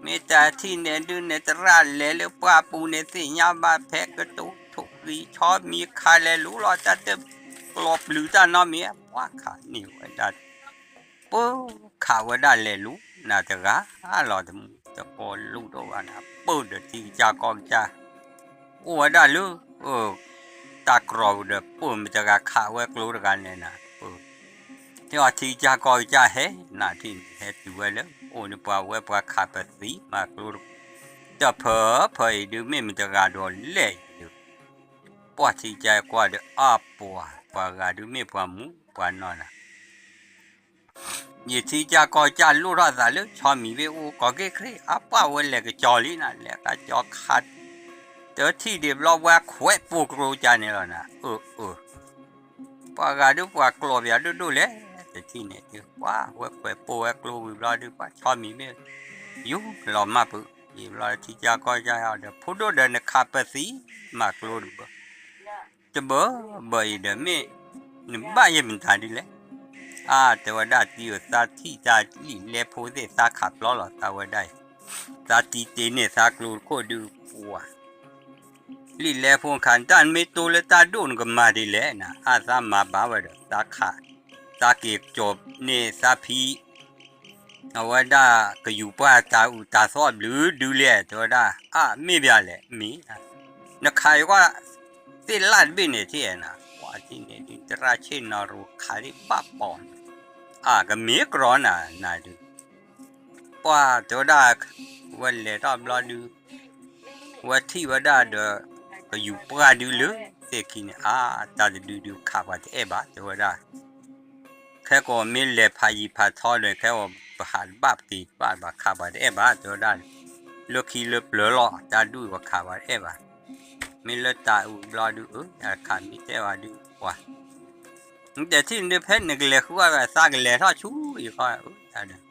မ့ၢ်တထံၣ်န့ၣ်ဒုး နသရၣ်လဲၤလၢပှၢ်ပူၤန့ၣ် သ့ၣ်ညါဘၣ်ဖဲကတိၤထိၣ်ဂံၤဆီမံၤခးလဲၤလူၤလီၤ တၢ်တကျိၤပျုၤတၢ်နီတမံၤ ပှၤခးန့ၢ်ဝဲဒၣ် ပၢခးဝဲဒၣ်လဲၤလူၤ နတဂၤလီၤ တမူတကိးလူၤဒိၣ်ဘၣ်နၤ ပၢဒီးထံကစၢ်ကီၢ်ကစၢ် အိၣ်ဝဲဒၣ်လၢ တၢ်ကြီဒီး ပၢမ့ၢ်တဂၤခးဝဲကျိတဂၤန့ၣ်နၤ ပၢ ထံအီထံကစၢ်ကီၢ်ကစၢ်ဟဲ နထံၣ်န့ၣ် ဟဲတုၤဝဲလၢ အိၣ်န့ၣ်ပှၤဝဲပှၤခးပသံမၤကျိ တၢ်ဖၢဖၢအံၤဒုး မ့ၢ်မတဂၤဒီးလဲၣ်အံၤဒုး ပှၢ်ထံကစၢ်ကွၢ်ဒီး အါပှၤ ပှၤဂၤဒုးမ့ၢ်ပှၤမူပှၤနီၢ်နၤ ယထံကစၢ်ကီၢ်ကစၢ်လိၣ်ထီၣ်သးလၢ ဆီမံၤဘ့ၣ်အိၣ်ကီၤက့ၢ်ခရံာ် အပှၢ်ဝဲလဲၤကစီၤလံနၤ လဲၤကစီၤခး တထံၣ်ဒံးဘျီဝဲခွဲးပိာ်ကျိကစၢ်န့ၣ်လီၤနၤ အၢ အၢ ပှၤဂၤဒုးပှၤကျိာ်ပၠးဒိၣ်ဒိၣ်လဲၣ် တထံၣ်န့ၣ်ဒုး ပှၤဝဲခွဲးပိာ်ဝဲကျိဝံၤဘျီဒုး ပှၤဆီမံၤဘ့ၣ် ယူၤလီၤမၢ်ပူၤ ယံၤဘျီထံကစၢ်ကီၢ်ကစၢ်ဒီး ဖိဒိၣ်ဒီးနခးပသံ မၤကျိတဘၢ တဘၢဘၢအံၤဒီးမ့ၢ် နဘၣ်ယဲၢ်မတၤဒ်လဲၣ် အါ တဲဝဲဒၣ်တံၤဧၢသးထံၣ်တၢ်လံာ်လဲဖိသ့ၣ်သးခးပျီလီၤသးဝဲဒၣ်အံၤ သးတံၤတ့န့ၢ်သးကျိတခိၣ်ဒုးပှၤ လံာ်လဲဖိခး တၢ်နမ့ၢ်တိလၢတၢ်ဒိၣ်နကမၤဒ်လဲၣ်နၤ အါသးမၤဘၣ်ဝဲဒီး သးခး သးက့ၤကၠီၤန့ၢ်သးဖံ အဝဲဒၣ်ကယူၤပှၢ်တၢ်အုၣ်တၢ်သီဘျုးဒုးလဲၣ် တဲဝဲဒၣ် အါ မ့ၢ်ဘၣ်လဲၣ် မ့ၢ် နခးယကွၢ် သ့ၣ်လၣ်တဘ့ၣ်န့ၣ်ထံၣ်နၤ ပှၤထံၣ်န့ၣ်ဒုး သရၣ်ဆ့ၣ်နီၤရိၤခးဒံးဘၣ်ပီၤန့ၣ် အါ ကမ့ၢ်ကြီနၤ နၤဒုး ပှၤတဲဝဲဒၣ် ဝဲလဲၤထီၣ်ဘျီဒုး ဝဲထံၣ်ဝဲဒၣ်ဒီး ကယူၤပှၢ်ဒုးလၢ သ့ၣ်ခံန့ၣ် အါ တၢ်တဒုဒုးခးပှၤတအဲၣ်ဘၣ် တဲဝဲဒၣ် ခဲကိးမ့ၢ်လဲၤဖးယံၤဖးထီဒီး ခဲအံၤပဟးတဘၣ်ပက့ၤတဘၣ်ဘၣ် ခးပှၤတအဲၣ်ဘၣ် တဲဝဲဒၣ် လၢခံလၢပျၢၤလီၤ တၢ်ဒူၣ်ပှၤခးပှၤတအဲၣ်ဘၣ် မ့ၢ်လၢတၢ်အုၣ်ဘျီဒုး အၢ ယခးမ့ၢ်တအဲၣ်ဘၣ်ဒုး ပှၤ နတထံၣ်န့ၣ်ဒုး ဖဲနကလဲၤဃုအီၣ်သးကလဲၤထီၣ်ဆူယခီ အၢ တၢ်ဒုး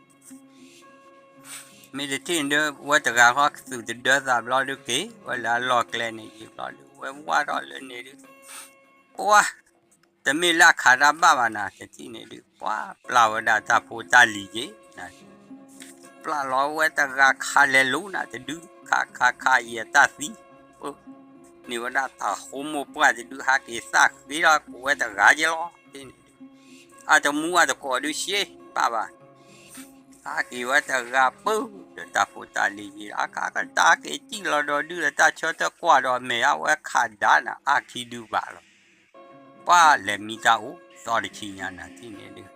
မ့ၢ်တထံၣ်န့ၣ်ဒုး ဝဲတဂၤဃီကသူၣ်တဒၢသးဘျီဒုးက့ၤ ဝဲလၢအလီၢ်ကျဲန့ၣ် ယံၤဘျီဒုး ဝဲဝၢ်ထီၣ်လၢန့ၣ်ဒုး ပှၤ တမ့ၢ်လၢအခးတၢ်ဘၣ်ဘၣ်နၤ တထံၣ်န့ၣ်ဒုး ပှၤပျၢ်ဝဲဒၣ်တၢ်ဖိတၢ်လံၤက့ၤ ပျၢ်လီၤဝဲတဂၤခးလဲၤလူၤနၤတဒု ခးခးခးယဲၢ်တၢ်သံ န့ၢ်ဝဲဒၣ်တၢ်ဃိမိၢ်ပှၢ်တဒု ဟးက့ၤသၣ်ဃ့ထီၣ်ကဝဲတဂၤက့ၤလီၤ တထံၣ်န့ၣ်ဒုး အတမူအတကိးဒုးရှ့ပၢ်ဘၣ် ဟးက့ၤဝဲတဂၤပၢၢ်ဒီးတၢ်ဖိတၢ်လံၤယံၤ အခါကတၢၢ်က့ၤစံၣ်လီၤဒီးဒုးဒီးတၢ်ဆၢထၢၣ်ကွၢ်ဒီးမဲာ်အဝဲခးဒါနၤ အါခံဒုဘၣ်လီၤ ပှၤလဲၤမံတၢ်အိၣ်သီတဆံညါနၤ တထံၣ်န့ၣ်ဒုး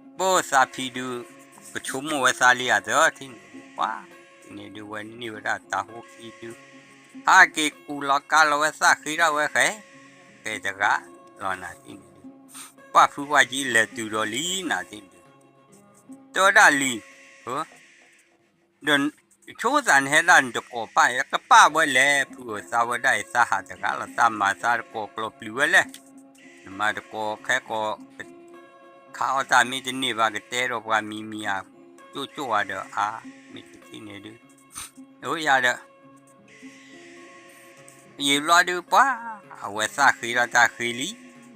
ပၢၢ်သးဖံဒုး ကဆိကမိၣ်ဝဲသးလံအသၢ တထံၣ်န့ၣ်ဒုး ပှၤ တထံၣ်န့ၣ်ဒုး ဝဲန့ၢ်ဝဲဒၣ်တၢ်ဟိခံဒုး ဟးက့ၤကူၣ်လီၤကါလီၤဝဲသၣ်ဃ့ထီၣ်ဝဲဃဲ ဃဲတဂၤလီၤနၤ တထံၣ်န့ၣ်ဒုး ပှၢ်ဖုပှၢ်ကံလဲၤတုၤဒီးလံနၤ တထံၣ်န့ၣ်ဒုး တဲဝဲဒၣ်လံၤ ဒီးဆိသးနဟဲဒၣ်နတကိးပၢ် ကပၢ်ဝဲလဲၣ် ဖုဧၢ သးဝဲဒၣ်အံၤသးဟးတဂၤလီၤ သးမၤသးတကိးကျိာ်ပျုၤဝဲလဲၣ် နမၤတကိးခဲကိး ခးအီၣ်တၢ်မ့ၢ်တန့ၢ်ဘၣ် ကတဲဒီးပှၤမံၤမံၤဧါ ကၠိၣ်ကၠိၣ်ဧါဒီးအါ မ့ၢ်တထံၣ်န့ၣ်ဒုး အိၣ်ယၤဒီး ယံာ်ဘျီဒုးပှၤ အဝဲသၣ်ဃ့ထီၣ်တၢ်ဃ့လံ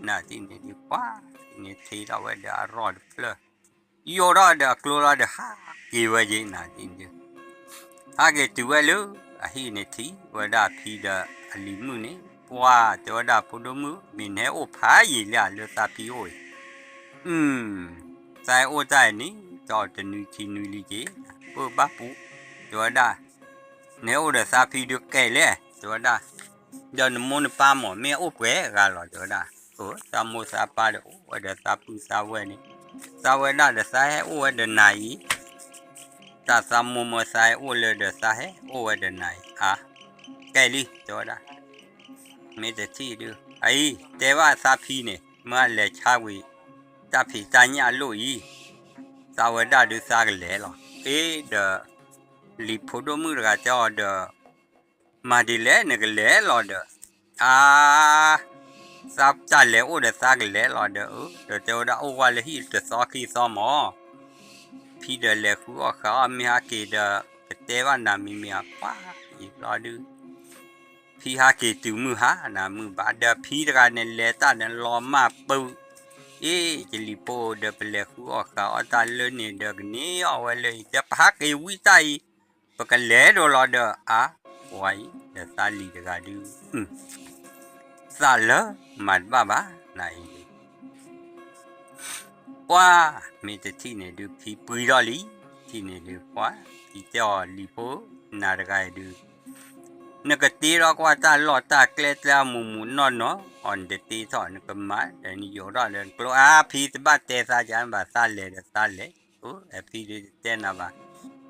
နၤ တထံၣ်န့ၣ်ဒုးပှၤ တထံၣ်န့ၣ်ထံထီၣ်ဝဲဒီးအရီၢ်တဖျၢၣ် ယိာ်ထီၣ်ဒီးအကျိလီၤဒီးဟးက့ၤဝဲယံၤနၤ တထံၣ်န့ၣ်ဒုး ဟးက့ၤတုၤဝဲလၢ အဟံၣ်န့ၣ်ထံၣ်ဝဲဒၣ်အဖံဒီးအလံၤမုၣ်န့ၣ် ပှၤတဲဝဲဒၣ်ဖိဒိၣ်မုၣ် မ့ၢ်နဟဲအိၣ်ဖးယံာ်လံဧါလၢသးဖံအိၣ်အံၤ အု သးဟဲအိၣ်တၢ်အံၤန့ၣ် ဒီးတနွံခံနွံလံက့ၤ ပၢ်ဘၣ်ပူၤ တဲဝဲဒၣ် နဟဲအိၣ်ဒီးသးဖံဒုးကဲလဲၣ် တဲဝဲဒၣ် ဒီးနမိၢ်နပၢ်မ့ၢ်မ့ၢ်အိၣ်ပှဲၤဂၤလီၤ တဲဝဲဒၣ် အု သးမိၢ်သးပၢ်ဒီးအိၣ်ဝဲဒီးသးပုၢ်သးဝဲၢ်န့ၣ် သးဝဲဒၣ်ဒီးသးဟဲအိၣ်ဝဲဒီးနၤအံၤ တၢ်သးမိၢ်မၢသးဟဲအိၣ်လၢဒီးသးဟဲအိၣ်ဝဲဒီးနၤအံၤ အါ, ကဲလံ တဲဝဲဒၣ်, မ့ၢ်တထံၣ်ဒုး အအံၤ တဲဘၣ်သးဖံန့ၣ် မ့ၢ်အလဲၤဆါဝံၤ တၢ်ဖံးတၢ်ညၣ်လိၣ်အံၤ သးဝဲဒၣ်ဒုးသးကလဲၤလီၤ. အ့ဒီး လံာ်ဖိဒိၣ်မုၣ်တဂၤတဲအီၤဒီး မၤဒ်လဲၣ် နကလဲၤလီၤဒီး, အါ, သးတၢ်လဲၤအိၣ်ဒီးသးကလဲၤလီၤဒီး, ဒီးတဲဝဲဒၣ်အိၣ်ဝဲလၢဟံၣ်တသီခံသီမၢ်, ဖံဒီးလဲၤဃုအီၣ်ဃာ်အီၣ်မ့ၢ်ဟးက့ၤဒီး ကတဲဘၣ်နၤမံၤမံၤအပှၢ်အံၤဘျီဒုး ဖံဟးက့ၤတုၤမုၢ်ဟါ နၤမုၢ်ဘၣ်ဒီးဖံတဂၤန့ၣ် လဲၤတၢ်န့ၣ်လီၤမၢ်ပုး, အ့ ယလံၤဖိဒီးပလဲၤဃုအီၣ်ဃာ်အီၣ်တၢ်လၢန့ၣ်ဒီးကန့ၢ်အီၣ်ဝဲလၢအံၤ တဲပဟးက့ၤဝံတၢ်အံၤ, ပကလဲၤဒိၣ်လီၤဒီး အါ, ပှၤအံၤဒီးသးလံၤတဂၤဒုး သးလၢမၤတဘၣ်ဘၣ် နၤအံၤဒုး ပှၤ မ့ၢ်တထံၣ်န့ၣ်ဒုး ဖံပှံၤထီၣ်လံ, ထံၣ်န့ၣ်ဒုး ပှၤ ဖံတဲအီၤလံၤဖိ နၤတဂၤအံၤဒုး နကတ့ထီၣ်ကွၢ်တၢ်လီၢ်တၢ်ကျဲကျဲအမူးမူးနီၢ်နီၢ် အီၤနတတ့ထီၣ် နကမၤဒီး နယိးထီၣ်ဒီးကျိ အါ ဖံတဘၣ်တဲသးကဘၣ် သးလဲၤဒီးသးလဲၤ, အဖံဒုးတတဲနၤဘၣ်, တ့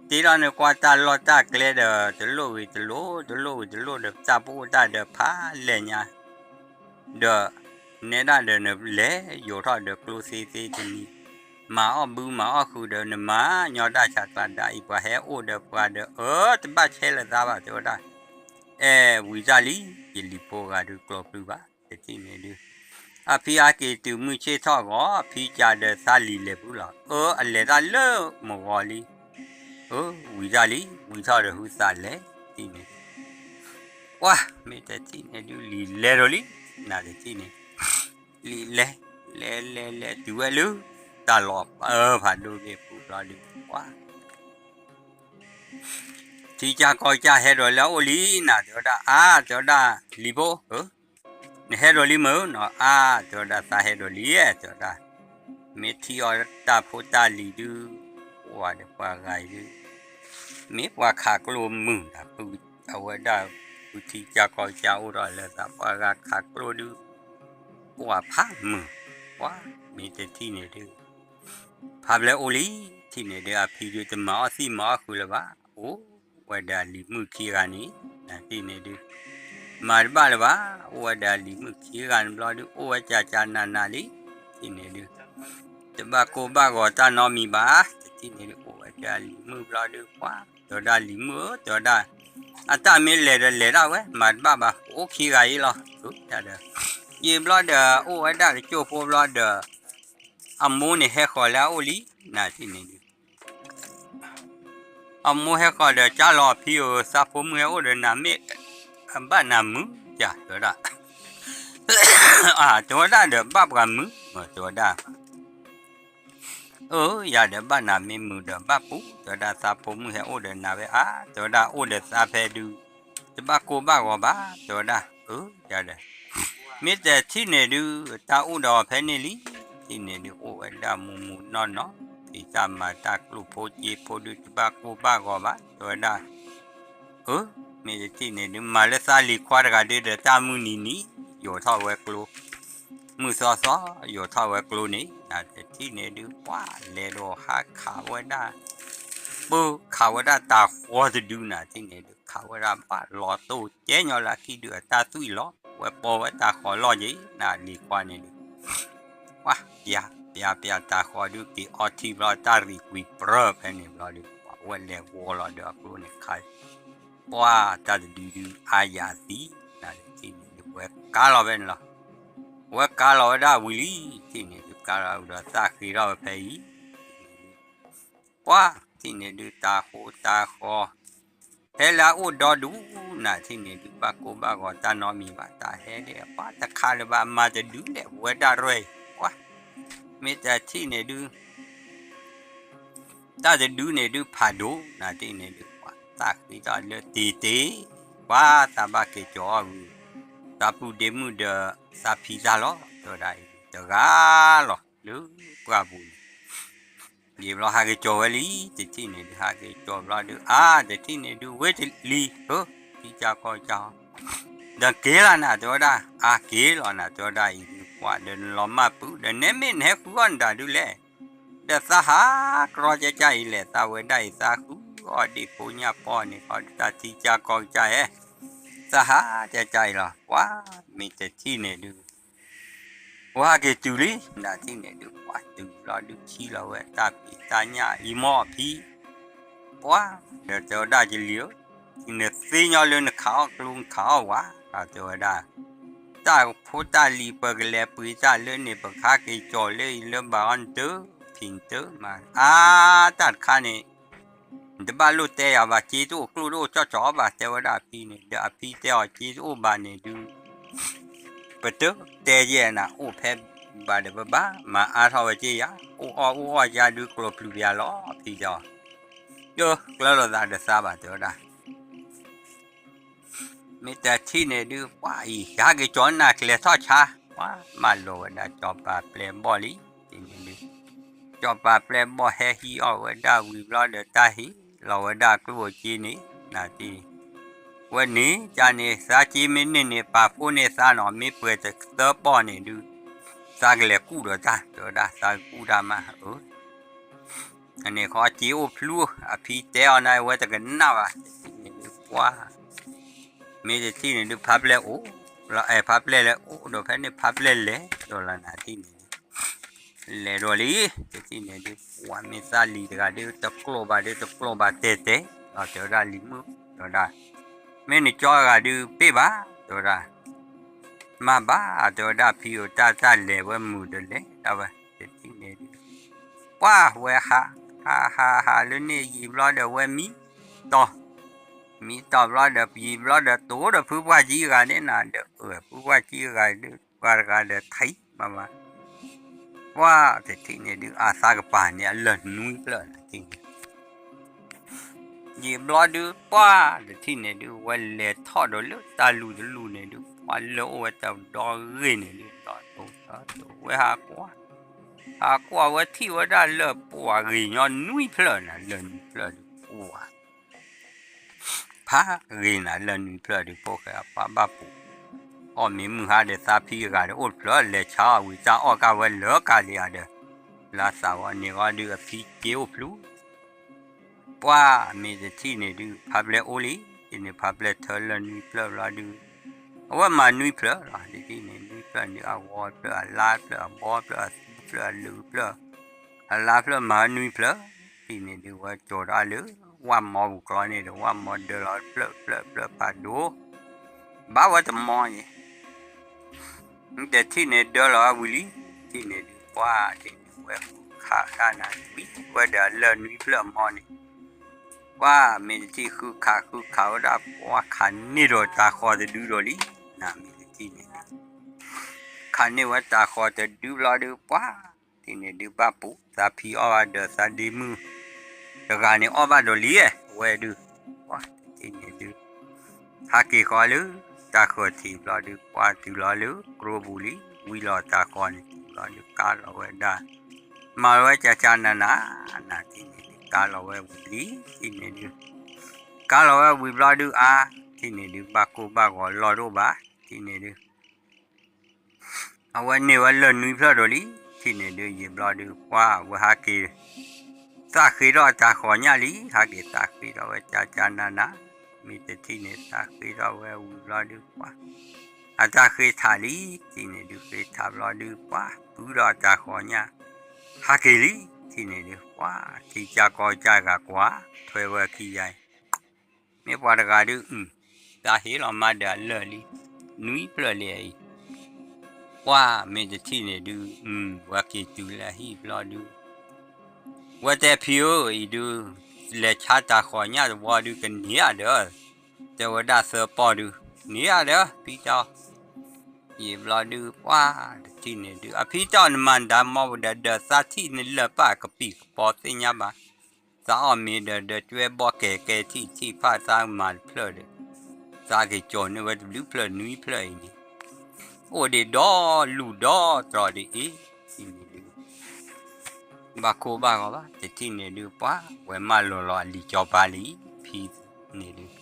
ထီၣ်နကွၢ်တၢ်လီၢ်တၢ်ကျဲဒီး တလိၣ်ဂ့ၤတလိၣ် တလိၣ်ဂ့ၤတလိၣ်ဒီး ပတၢ်ပအိၣ်တၢ်ဒီးဖးလဲၢ်ညါ ဒီး နဲဒၣ်ဒီးနလဲၤယိးထီၣ်ဒီးကျိသ့သ့တနံၤ, မၤအီၣ်ဘုမၤအီၣ်ဃုာ်ဒီး နမၤညီတၢ်ဆးကျးဒါအံၤ ပှၤဟဲအိၣ်ဒီးပှၤဒီး အၢ တဘၣ်ဆဲးလၢၤသးဘၣ် တဲဝဲဒၣ်, အဲ ဝံၤတၢ်လံ, ယလံၤဖိဂၤဒုးကျိပျုၢ်ဘၣ် တထံၣ်န့ၣ်ဒုး, အဖံအါက့ၤတုၤမုၢ်ဆ့ၣ်ထီၣ်ဂီၤ ဖံကးဒီးသးလံၤလဲၤဖုလီၤ, အၢ အလဲၤတၢ်လၢမုၢ်ဂီၤလံ အၢ ဝံၤတၢ်လံ ဝံၤထီၣ်ဒီးဟုသးလဲၤ ထံၣ်န့ၣ်ဒုး, ပှၤ မ့ၢ်တထံၣ်န့ၣ်ဒုး လံၤလဲၤဒီးလံ, နၤတထံၣ်န့ၣ်, လံၤလဲၤ, လဲၤလဲၤလဲၤတုၤဝဲလၢ တၢ်လီၢ်အဖးဒိၣ်ဘ့ၣ်ပူၤဘျီဒုး ပှၤ ထံကၢ်ကီၢ်ကၢ်ဟဲဒီးလၢအအိၣ်လံ နၤတဲဝဲဒၣ် အါ တဲဝဲဒၣ် လံၤဖိဧၢ, နဟဲဒီးလံမ့ၢ်နီၤ အါ တဲဝဲဒၣ် သးဟဲဒီးလံ တဲဝဲဒၣ်, မ့ၢ်ထံၣ်အီၤတၢ်ဖိတၢ်လံၤဒုး, ပှၤဒီးပှၤဂၤအံၤဒုး, မ့ၢ်ပှၤခးကျိမုာ်တၢ် အဝဲဒၣ် ဖုထံကၢ်ကီၢ်ကၢ်အိၣ်ထီၣ်လၢသး ပှၤဂၤခးကျိဒုး, ပှၤဖးမုာ်, ပှၤ မ့ၢ်တထံၣ်န့ၣ်ဒုး ဖးဘျဲၣ်အိၣ်လံ, ထံၣ်န့ၣ်ဒုး အဖံဒုးတမၤအီၣ်သံၣ်မၤအီၣ်ဃုာ်လၢၤဘၣ်, အိၣ်ဝဲဒီးအလံၤမုၣ်ခံဂၤန့ၣ်, နထံၣ်န့ၣ်ဒုး, မၤတဘၣ်လၢၤဘၣ်, အိၣ်ဝဲဒီးအလံၤမုၣ်ခံဂၤန့ၣ်ဘျီဒုး အိၣ်ဝဲကၢ်ကၢ်နးနးလံ, ထံၣ်န့ၣ်ဒုး, တဘၣ်ကိၢ်ဘၣ်ဂီၤတၢ်နီတမံၤဘၣ်, တထံၣ်န့ၣ်ဒုး အိၣ်ဝဲဒီးအလံၤမုၣ်ဘျီဒုး ပှၤ တဲဝဲဒၣ်လံၤမုၣ်ဧၢ တဲဝဲဒၣ်, အတၢ်မ့ၢ်လဲၤဒီးလဲၤဒၣ်ဝဲ မၤတဘၣ်ဘၣ် အိၣ်ခံဂၤအံၤလီၤ, ဒီး, ယံာ်ဘျီဒီး အိၣ်ဝဲဒၣ်ကၠိဖိဘျီဒီး အမိၢ်န့ၣ်ဟဲဃီၤလၢအအိၣ်လံ, နထံၣ်န့ၣ်ဒုး, အမိၢ်ဟဲဃီၤဒီး ကၢ်လီၤဖံဧၢ သးဖိမုၣ်ဟဲအိၣ်ဒီးနၤမ့ၢ်, ဘၣ်နၤမုာ်ယၤ တဲဝဲဒၣ်, အါ တဲဝဲဒၣ်ဒီး ဘၣ်ပှၤမုာ် တဲဝဲဒၣ် အၢ ယၤဒီးဘၣ်နၤမ့ၢ်မုာ်ဒီးဘၣ်ပူၤ တဲဝဲဒၣ် သးဖိမုၣ်ဟဲအိၣ်ဒီးနၤဝဲအါ တဲဝဲဒၣ် အိၣ်ဒီးသးဖဲဒုး တဘၣ်ကိၢ်ဘၣ်ဂီၤဘၣ် တဲဝဲဒၣ် အၢ ယၤဒီး မ့ၢ်တထံၣ်န့ၣ်ဒုး တၢ်အိၣ်ဒီးအီၤဖဲန့ၣ်လံ, ထံၣ်န့ၣ်ဒုး အိၣ်ဝဲဒၣ်မူးမူးနီၢ်နီၢ် ဖံးတၢ်မၤတၢ်ကျိၣ်ဖိစ့ဖိဒုး တဘၣ်ကိၢ်ဘၣ်ဂီၤဘၣ် တဲဝဲဒၣ် အၢ မ့ၢ်တထံၣ်န့ၣ်ဒုး မၤလၢသးလံၤခွါတဂၤဒုးဒီး တၢ်မုၢ်နံၤနံၤ ယိးထီၣ်ဝဲကျိ, မုၢ်သီသီ ယိးထီၣ်ဝဲကျိန့ၣ် နတထံၣ်န့ၣ်ဒုး ပှၤလဲၤဒီးဟးခးဝဲဒၣ်, ပၢခးဝဲဒၣ်တၤဃီတဒု နထံၣ်န့ၣ်ဒုး ခးဝဲဒၣ်ဘၣ်လီၤတိၢ်ကဲညီလၢအခံဒုး အတၢ်သွံၣ်လီၤ ဝဲပိာ်ဝဲတၤဃီလီၢ်က့ၤ နလံၤခွါန့ၣ်ဒုး ပှၤ ပျး ပျး ပျးတၤဃီဒုး က့ၤအီထံဘျီ တၢ်ရံၣ်ကွံာ်ပြၢဖဲန့ၣ်ဘျီဒုး ပှၤဝဲလဲၤဂီၤလီၤဒီးအကျိန့ၣ်ခါ, ပှၤတၢ်တဒုဒုး အါယၤအသံ နတထံၣ်န့ၣ်ဒုး ဝဲကါလီၤဖဲန့ၣ်လီၤ. ဝဲကါလီၤဝဲဒၣ်ဝံၤလံ ထံၣ်န့ၣ်ဒုး ကါလီၤဝဲဒီးသးဃ့ထီၣ်ဝဲဖဲအံၤ ပှၤ ထံၣ်န့ၣ်ဒုး တၤဃီတၤဃီ ဖဲလၢအအိၣ်ဒီဒူၣ် နထံၣ်န့ၣ်ဒုး ဘၣ်ကိၢ်ဘၣ်ဂီၤတၢ်နီတမံၤဘၣ် တၢ်ဟဲဒဲး ပှၤတခါလၢၤဘၣ် မၤတဒုလဲၣ် ဝဲဒၣ်ရဲၣ် ပှၤ မ့ၢ်တထံၣ်န့ၣ်ဒုး တၢ်တဒုန့ၣ်ဒုးဖးဒိၣ် နထံၣ်န့ၣ်ဒုး ပှၤသးဃ့ထီၣ်လၢတ့ၢ်တ့ၢ် ပှၤသးဘၣ်က့ၤကၠီၤအီၣ်ဂုာ် သးပုၢ်ဒ့မုၣ်ဒီး သးဖံတၢ်လီၤ တဲဝဲဒၣ်အံၤ တဂၤလီၤ လၢပှၢ်ပူၤန့ၣ် ယံာ်ဘျီဟးက့ၤကၠီၤဝဲလံ တထံၣ်န့ၣ်ဒုး ဟးက့ၤကၠီၤဘျီဒုး အါ တထံၣ်န့ၣ်ဒုး ဝ့ၢ်တလံၤ ဧၢ ထံကၢ်ကီၢ်ကၢ် ဒီးက့ၤလီၤနၤ တဲဝဲဒၣ် အါ က့ၤလီၤနၤ တဲဝဲဒၣ်အံၤဒုး ပှၤဒီးနလီၤမၢ်ပုၢ် ဒီးနဲမ့ၢ်နဟဲဃုအီၣ်နတၢ်ဒုးလဲၣ် ဒီးသးဟးကြီကၠၢ်ကၠၢ်အံၤလဲၣ် သးဝဲဒၣ်အံၤသးဃု အီၣ်ဒ့ၣ်ဖိညၣ်ပီၢ်န့ၣ် ခီဒုးတၢ်ထံကၢ်ကီကစၢ်ဧဲ, သးဟးကကၢ်အံၤလီၤ. ပှၤမ့ၢ်တထံၣ်န့ၣ်ဒုး ဝဲဟးက့ၤတုၤလံ နၤထံၣ်န့ၣ်ဒုး ပှၤတုၤဘျီဒုးထံၣ်လီၤဝဲတၢ်ဖံးတၢ်ညၣ်အံၤမီၢ်အဖံ ပှၤဒီးတဲဝဲဒၣ်ယလံၤဧၢ, နသ့ညီလၢနခးအီၣ်ကျိနခးအီၣ်ဝါ, တဲဝဲဒၣ် တၢ်ဖိတၢ်လံၤပကလဲၤပှ့ၤတၢ်လၢန့ၣ် ပကဟးက့ၤကၠီၤလၢအံၤလၢဘၣ်အီၤနတၢ်ဖံးနတၢ်မၤ အါတၢ်တခါန့ၣ် နတဘၣ်လိၣ်တဲယၤဘၣ် စ့တအိၣ်ကျိတအိၣ်ကၠီကၠီဘၣ် တဲဝဲဒၣ်အဖံန့ၣ် ဒီးအဖံတဲအီၤ စ့တအိၣ်ဘၣ်န့ၣ်ဒုး ပတတဲယဲၢ်နၤ အိၣ်ဖဲဘၣ်ဒီးပဘၣ် မၤအါထီၣ်ဝဲက့ယၤ အိၣ်အီၣ်အိၣ်အီၣ်ယၤဒုးကျိၤပျုၤပယၤလီၤ အဖံတဲအီၤ ယကျၢလိာ်သးဒီးသးဘၣ် တဲဝဲဒၣ် မ့ၢ်တထံၣ်န့ၣ်ဒုး ပှၤအံၤ ယဟးက့ၤကၠီၤနၤကျဲထီၣ်ဆါ ပှၤမၢလီၤဝဲဒၣ်စီၤပၤပျဲၢ်ဘီၣ်လံ တထံၣ်န့ၣ်ဒုး စီၤပၤပျဲၢ်ဘီၣ်ဟဲဟံးအီၣ်ဝဲဒၣ်ဝံၤဘျီဒီးတၢ်ဟ့ၣ်လီၤဝဲဒၣ်ကျိၣ်စ့န့ၣ် နၤတထံၣ် ဝဲန့ၣ် ကန့ၣ် သးက့မ့ၢ်န့ၢ်န့ၣ် ပာ်ဖှိၣ်န့ၢ်သးနီၤ မ့ၢ်ပှဲၤတသၢပီၢ်န့ၣ်ဒုး သးကလဲၤကူၣ်ဒီးတၢ် တဲဝဲဒၣ် သးကကူၣ်တၢ်မး အၢ န့ၣ်ဃီစ့အိၣ်ဖျူ အဖံတဲအီၤန့ၣ် အဝဲတကနၣ်ဘၣ် တထံၣ်န့ၣ်ဒုး ပှၤ မ့ၢ်တထံၣ်န့ၣ်ဒုး ဖးပျဲၢ်အိၣ်လီၤ အဲ ဖးပျဲၢ်လဲၤအိၣ်ဒီးဖဲန့ၣ် ဖးပျဲၢ်လဲၤဒီးလီၤ နၤတထံၣ်န့ၣ်ဒုး လဲၤဒီးလံ တထံၣ်န့ၣ်ဒုး ပှၤမ့ၢ်သးလံၤတဂၤဒုး တကျိးဘၣ်ဒုး တကျိးဘၣ်တဲာ်တဲာ် ဒီးတဲဝဲဒၣ်လံၤမုၣ် တဲဝဲဒၣ် မ့ၢ်နကၠီတဂၤဒုး ပ့ၢ်ဘၣ် တဲဝဲဒၣ် မၤဘၣ် တဲဝဲဒၣ်ဖံဧၢ တၢ်တၢ်လဲၤဝဲမုာ်ဒီးလဲၤ တၢ်ဝဲ တထံၣ်န့ၣ်ဒုး ပှၤဝဲဟး ဟးဟးဟးလၢန့ၣ်ယံာ်ဘျီဒီးဝဲမံတီၤ မံတီၤဘျီဒီး ယံာ်ဘျီဒီး တိၤဒီးဖုပှၢ်ကံအဂၤန့ၣ်နၤဒီး အၢ ဖုပှၢ်ကံအဂၤဒုး ပှၤတဂၤဒီးထံၣ်မးမး ပှၤတထံၣ်န့ၣ်ဒုး အသးကပၤန့ၣ် အလၢာ်နွံဖျၢၣ်နၤတထံၣ်န့ၣ် ယံာ်ဘျီဒုး ပှၤတထံၣ်န့ၣ်ဒုး ဝဲလဲၤထီၣ်ဒီးလၢတၢ်လူၤတလူၤန့ၣ်ဒုး ပှၤလၢအိၣ်ဝဲတဒီဂ့ၢ်န့ၣ်ဒုး ဒီးတိၤဒီးတိၤဝဲဟးကွၢ် ဟးကွၢ်ဝဲထံၣ်ဝဲဒၣ်လၢပှၤဂ့ၤညီနွံဖျၢၣ်နၤ လၢနွံဖျၢၣ်ဒုး ပှၤ ဖးဂ့ၤနၤ လၢနွံဖျၢၣ်ဒုး ဖိၣ်ဃဲအပှၤဘၣ်ပူၤ အီၣ်မ့ၤမုၢ်ဟါဒီးသးဖံအဂၤဒီး အိၣ်တဖျၢၣ် လဲၤဆါအီၤဝံၤ တၢ်အီၣ်ကၢ်ဝဲလၢကၤလံဧါဒီး လၢသးဝဲန့ၣ်ဂီၢ်ဒုး အဖံက့အိၣ်ဖျူ ပှၤမ့ၢ်တထံၣ်န့ၣ်ဒုး ဖးပျဲၢ်အိၣ်လံ တထံၣ်န့ၣ် ဖးပျဲၢ်ထၢလၢနွံဖျၢၣ်ဘျီဒုး အဝဲမၤနွံဖျၢၣ်လီၤ တထံၣ်န့ၣ် နွံဖျၢၣ်န့ၣ် အဂီၤဖျၢၣ် အလါဖျၢၣ် အဘီဖျၢၣ် အသူဖျၢၣ် အလုးဖျၢၣ် အလါဖျၢၣ်မၤနွံဖျၢၣ် တထံၣ်န့ၣ်ဒုး ဝဲကၠီၤဒၣ်လၢ ဝၣ်မီပူၤကျီန့ၣ်ဒီး ဝၣ်မီဒၢလီၤဖျၢၣ်ဖျၢၣ်ဖျၢၣ်ဖးဒိၣ် ဘၣ်ဝဲတမီန့ၣ် တထံၣ်န့ၣ်ဒၢလီၤဝဲဝံၤလံ တထံၣ်န့ၣ်ဒုး ပှၤတထံၣ်န့ၣ် ဝဲဃုခးတၢ်နၤဝံၤ ဝဲဒီးလၢနွံဖျၢၣ်မီန့ၣ် ပှၤမ့ၢ်တထံၣ်ဃုခးဃုခးဝဲဒၣ် ပှၤခးန့ၢ်ဒီးတၤဃီၤတဒုဒီးလံ နမ့ၢ်တထံၣ်န့ၣ် ခးန့ၢ်ဝဲတၤဃီၤတဒုဘျီဒုး ပှၤတထံၣ်န့ၣ်ဒုး ဘၣ်ပူၤ သးဖံအီၣ်ဘၣ်ဒီးသးဒ့မုၣ် တဂၤန့ၣ်အီၣ်ဘၣ်ဒီးလံ အဝဲဒုး ပှၤတထံၣ်န့ၣ်ဒုး ဟးက့ၤဃီလၢ တၢ်ဃၢၤထံးဘျီဒုး ပှၤတုၤလီၤလၢကျိပူၤလံ ဝံၤလီၤတၤဃီၤန့ၣ် တုၤလီၤဒုးကါလီၤဝဲဒၣ် မၤလီၤဝဲကၠၢ်ကၠၢ်နးနး နၤတထံၣ်န့ၣ်ဒုး ကါလီၤဝဲဝံၤလံ တထံၣ်န့ၣ်ဒုး ကါလီၤဝဲဝံၤဘျီဒုးအါ တထံၣ်န့ၣ်ဒုး ဘၣ်ကိၢ်ဘၣ်ဂီၤလီၢ်တအိၣ်ဘၣ် တထံၣ်န့ၣ်ဒုး အဝဲန့ၢ်ဝဲလၢၢ်နွံဖျၢၣ်ဒီးလံ တထံၣ်န့ၣ်ဒုး ယံာ်ဘျီဒုး ပှၤဝဲဟးက့ၤ သးဃ့ထီၣ်တၤဃီၤညၣ်လံ ဟးက့ၤသးဃ့ထီၣ်ဝဲကၠၢ်ကၠၢ်နးနး မ့ၢ်တထံၣ်န့ၣ် သးဃ့ထီၣ်ဝဲဝံၤဘျီဒုး ပှၤ အတၢ်ဃ့ထးလံ တထံၣ်န့ၣ်ဒုး ဃ့ထးဘျီဒုး ပှၤ ပုၢ်ဒီးတၤဃီၤညၣ် ဟးက့ၤလံ တထံၣ်န့ၣ်ဒုး ပှၤ ထံကၢ်ကီကၢ်ဂၤကွၢ် ထွဲဝဲခံယါအံၤ မ့ၢ်ပှၤတဂၤဒုး အု တၢ်ဟ့ၣ်လီၤမၤဒီးအလၢာ်လံ နွံဖျၢၣ်လံအံၤ ပှၤမ့ၢ်တထံၣ်န့ၣ်ဒုး အု ဝဲက့ၤတုၤလၢဟံၣ်ဘျီဒုး ဝဲတဲဖံဧၢ အံၤဒုး လဲၤဆါတၤဃီၤညၣ်တဝီဒုး ကန့ၢ်ဧါဒီး တဲဝဲဒၣ်သၢပီၢ်ဒုး န့ၢ်ဧါဒီး ဖံတီ ယံာ်ဘျီဒုး ပှၤတထံၣ်န့ၣ်ဒုး အဖံတီ နမၤနဒါမီပူၤဒီး ဒီးသးထံၣ်နလၢာ်ပၢ်ကပံာ်ကပီၤသ့ၣ်ညါဘၣ် သးအီၣ်မ့ၤဒီး ဒီးကွဲဘီကဲၤကဲထံၣ်ထံၣ်ဖၣ်သးမၤတဖျၢၣ်ဒီး သးက့ၤကၠီၤန့ၢ်ဝဲတဘျုးဖျၢၣ်နွံဖျၢၣ်အံၤန့ၣ် အိၣ်ဒံးဒီလူၢ်ဒီတြီၤဒံးအံၤ တထံၣ်န့ၣ်ဒုး ဘၣ်ကိၢ်ဘၣ်ဂီၤဘၣ် တထံၣ်န့ၣ်ဒုး ပှၤဝဲမၢလီၤလီၤအလံၤကၠီၤပၤလံ ဖံန့ၣ်ဒုး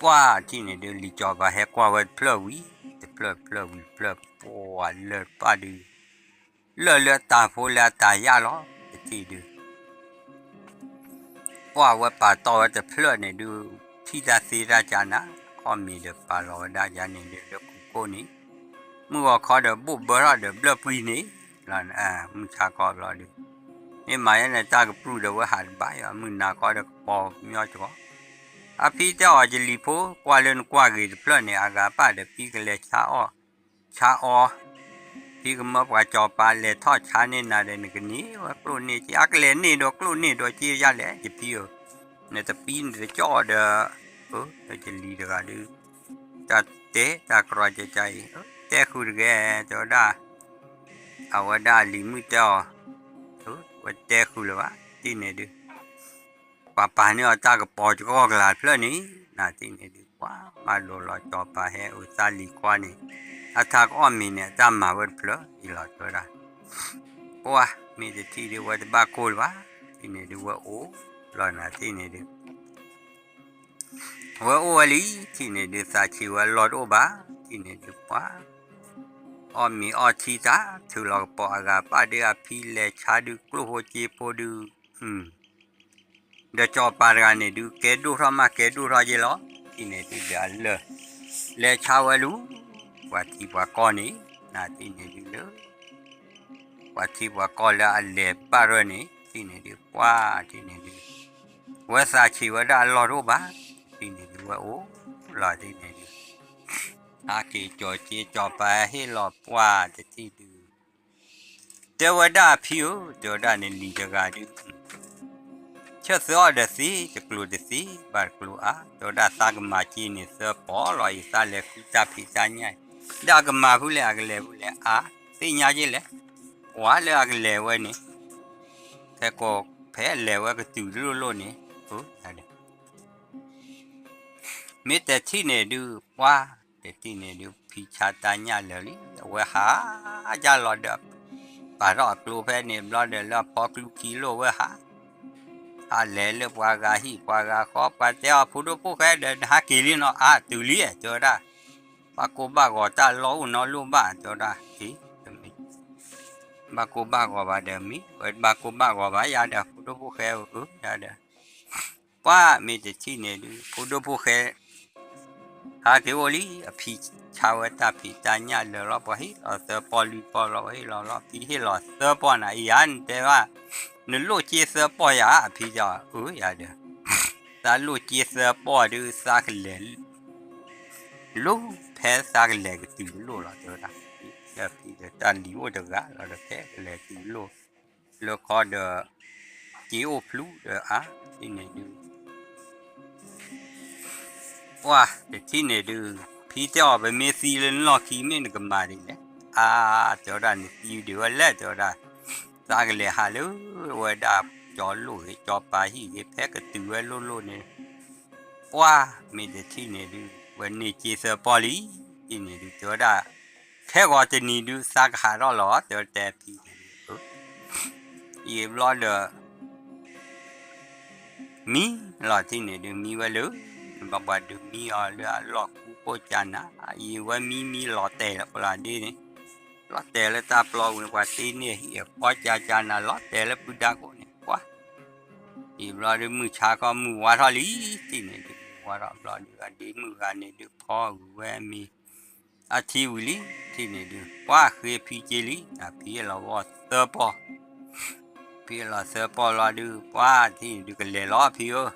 ပှၤတထံၣ်န့ၣ်ဒုး လံၤကၠီၤပၤဟဲကွၢ်ဝဲတဖျၢၣ်ဝံၤ တဖျၢၣ်တဖျၢၣ်ဝံၤတဖျၢၣ် ပှၤလၢာ်ပၢ်ဒုး လၢာ်လၢတၤဖိလၢအတၤယၣ်လီၤ တထံၣ်ဒုး ပှၢ်ဝဲပာ်တီၢ်ဝဲတဖျၢၣ်န့ၣ်ဒုး ထံၣ်တၢ်သ့တၢ်ကၢနၤ, အီၣ်မ့ၤဒီးပာ်လီၤဝဲဒၣ်ယၤန့ၣ်ဒုး လၢကူခိၣ်န့ၣ်, မုၢ်ဂီၤခီဒီးဘိၣ်ဘၢထီၣ်ဒီးဘျၢၣ်ပှံၤန့ၣ်, မုၢ်ဆါခီဘျီဒုး, မ့ၢ်မၤယဲန့ၣ်တၢ်ကပြုၢ်ဒီးဝဲဟးတဘၣ်ယီၤ မုၢ်နၤခီဒီးကပီၤမညီစ့ၢ်ကီး, အဖံတဲအီၤ ယလံၤဖိ ကွၢ်လၢနကွၢ်ဂ့ၤတဖျၢၣ်န့ၣ် အဂၤပၢ်ဒီးဖံကလဲၤဆါအီၣ် ဆါအီ, ဖံကမၢပှၤစီၤပၤလဲၤထီၣ်ဆါန့ၢ်နၤဒီး နကန့ၢ်ဝဲကျိၣ်န့ၢ်က့ အကလဲၤန့ၢ်ဒီးကျိၣ်န့ၢ်ဒီးက့ယါလဲၣ် ယဖံဧၢ, နတပံနတကၠီၣ်ဒီး, ယလံၤတဂၤဒုး, တၢ်တဲတၢ်ကြီကကါအံၤ, တဲဃုာ်တဂ့ၤ တဲဝဲဒၣ်, အဝဲဒၣ်အလံၤမုၣ်တဲအီၤ, ဝဲတဲဃုာ်လၢၤဘၣ် တထံၣ်န့ၣ်ဒုး ပှၤပာ်န့ၢ်အီၤတၢ်ကပီၤစ့ၢ်ကီးကလၤတဖျၢၣ်န့ၣ်, နထံၣ်န့ၣ်ဒုး ပှၤမၤလိာ်လီၤစီၤပၤဟဲအိၣ်သးလံၤခွါန့ၣ်, အထးကအီၣ်မ့ၤန့ၣ် အတၢ်မၤဝဲတဖျၢၣ်အံၤလီၤတဲဝဲဒၣ်, ပှၢ်မ့ၢ်တထံၣ်ဒုး ဝဲတဘၣ်ကိၢ်လၢၤဘၣ်, ထံၣ်န့ၣ်ဒုးဝဲအိၣ်လီၤနၤထံၣ်န့ၣ်ဒုး ဝဲအိၣ်ဝဲလံ ထံၣ်န့ၣ်ဒုး သးဆံးဝဲလီၢ်တအိၣ်ဘၣ်, ထံၣ်န့ၣ်ဒုးပှၤ အီၣ်မ့ၤအီထံတၢ် ထုးလီၤကပီၤအဂၤပၢ်ဒုး အဖံလဲၤဆါဒုး ကျိၣ်ဖိစ့ဖိဒုး, ဒီးစီၤပၤတဂၤန့ၣ်ဒုး ကဲဒိၣ်ထီၣ်မး ကဲဒိၣ်ထီၣ်က့လီၤ, ထံၣ်န့ၣ်ဒုးဒီးအလၢၢ် လဲၤဆါဝဲလၢ ပှၤထံပှၤကီၢ်န့ၣ်, နထံၣ်န့ၣ်ဒုးလၢ ပှၤထံပှၤကီၢ်လၢအလဲၤဘၣ်ရၢၢ်န့ၣ် ထံၣ်န့ၣ်ဒုးပှၢ်ထံၣ်န့ၣ်ဒုး ဝဲသးဆံးဝဲဒၣ်အလီၢ်တအိၣ်ဘၣ်, ထံၣ်န့ၣ်ဒုးဝဲအိၣ်လီၤထံၣ်န့ၣ်ဒုး ဟးက့ၤကၠီၤက့ၤစီၤပၤဟ့ၣ်လီၤပှၢ်တထံၣ်ဒုး တဲဝဲဒၣ်အဖံဧၢ, တဲဝဲဒၣ်န့ၣ်လံၤတဂၤဒုး ဆၢသၢအီၣ်ဒီးသ့ တကျိၤတသ့ဘၣ်တကျိၤအါ, တဲဝဲဒၣ်သးကမၤက့ၤန့ၣ် သၢပီၢ်လီၤအံၤ သးလဲၤဃုတၢ်ဖံးတၢ်ညၣ်, ဒီးအကမၤဖုလဲၣ် အကလဲၤဖုလဲၣ်အါ, သ့ၣ်ညါက့လဲၣ်, ပှၤလၢအကလဲၤဝဲန့ၣ် ခဲကိာ်ဖဲလဲၤဝဲကတုၤတလိၣ်လိၣ်န့ၣ်, မ့ၢ်တထံၣ်န့ၣ်ဒုး ပှၢ်တထံၣ်န့ၣ်ဒုး ဖံဆါတၢ်ညၣ်လၢာ်လံ, အဝဲဟးယါလီၤဒီး ပာ်ထီၣ်အကျိဖဲန့ၣ်ဘျီဒီး လၢအဖီကျူခံလိၣ်ဝဲဟး ဟးလဲၤလၢပှၤဂၤဟံၣ်ပှၤဂၤဃီ ပှၤတဲအီၤ ဖိဒိၣ်ဖိၣ်ဃဲဒီး နဟးက့ၤလံနီၤ အါတုၤလံ တဲဝဲဒၣ်, ဘၣ်ကိၢ်ဘၣ်ဂီၤတၢ်လီၢ်အိၣ်နီတလိၣ်ဘၣ် တဲဝဲဒၣ်, ဘၣ်ကိၢ်ဘၣ်ဂီၤဘၣ်ဒီးမ့ၢ် ဝဲဘၣ်ကိၢ်ဘၣ်ဂီၤဘၣ်ယၤဒီး ဖိဒိၣ်ဖိၣ်ဃဲဧၢ ယၤဒီး ပှၢ်မ့ၢ်တထံၣ်န့ၣ်ဒုး ဖိဒိၣ်ဖိၣ်ဃဲ ဟးက့ၤအိၣ်လံ အဖံဆါဝဲတၢ်ဖံးတၢ်ညၣ်လၢာ်လီၤ ပှၤဟ့ၣ်လီၤသၢပီၢ်လွံၢ်ပီၢ်လီၤ ပှၤဟ့ၣ်လီၤလီၤ ဖံဟ့ၣ်လီၤသၢပီၢ်နၤ အံၤယၤနတဲဘၣ် နလိၣ်က့သၢပီၢ်ယၤ အဖံတဲအီၤ အၢ ယၤဒီး သးလိၣ်က့သၢပီၢ်ဒုး သးကလဲၤ လိၣ်ဖဲသးကလဲၤကတုၤတလိၣ်လီၤ တဲဝဲဒၣ် ဒီးဖံဒီးတၢ်လံၤအိၣ်တဂၤလီၤဒီး ဖဲကလဲၤတုၤတလိၣ် လၢခီဒီး က့အိၣ်ဖျူဒီးအါ ထံၣ်န့ၣ်ဒုး ပှၢ်တထံၣ်န့ၣ်ဒုး ဖံတဲအီၤ ပမ့ၢ်သံလၢနလီၢ်ခံ မ့ၢ်နကမၤဒ်လဲၣ် အါ တဲဝဲဒၣ် နသံဒုးဝဲလဲၣ် တဲဝဲဒၣ် သးကလဲၤဟးလၢဝဲဒၣ် ကၠီလိၣ်ဂ့ၤ ကၠီပၤဟံၣ်ဂ့ၤ ဖဲကတုၤဝဲလိၣ်လိၣ်န့ၣ် ပှၢ်မ့ၢ်တထံၣ်န့ၣ်ဒုး ဝဲန့ၢ်က့သၢပီၢ်လံ ထံၣ်န့ၣ်ဒုး တဲဝဲဒၣ် ခဲဂီၤတနံၤဒုး သးကဟးထီၣ်လီၤ တဲဝဲတဲဖံန့ၣ်ဒုး ယံာ်ဘျီဒီး မံလီၤထံၣ်န့ၣ်ဒုး မံဝဲလၢ ဘၣ်ပှၤဒုးမံအီၤလၢအလီၢ်ကူကိၣ်ကၢနၤ ယံာ်ဝဲမံမံလီၤတဲာ်လၢပှၤဒ့န့ၣ် လီၤတဲာ်လၢတၢ်ပျီဝံၤ ပှၤတ့န့ၢ်ဟံၣ်အဖီကၢကၢနၤ လီၤတဲာ်လၢပုၢ်ဒါကိၣ်န့ၣ် ပှၢ် ယံာ်ဘျီဒုး မုၢ်ဆါခီမုၢ်ဝါထီၣ်လံ ထံၣ်န့ၣ်ဒုး မုၢ်ဝါထီၣ်ဘျီဒုး အဒ့မုၣ်ဂၤန့ၣ်ဒုး ဖီဂုာ်ဝဲအမံၤ အထံဝံၤလံ ထံၣ်န့ၣ်ဒုး ပှၢ်ဃ့ဖံက့လံ အဖံအလီၤဂီၢ်သၢပီၢ် ဖံအလီၤသၢပီၢ်လီၤဒုး ပှၢ်ထံၣ်န့ၣ်ဒုး ကလဲၤလီၤဖံဧၢ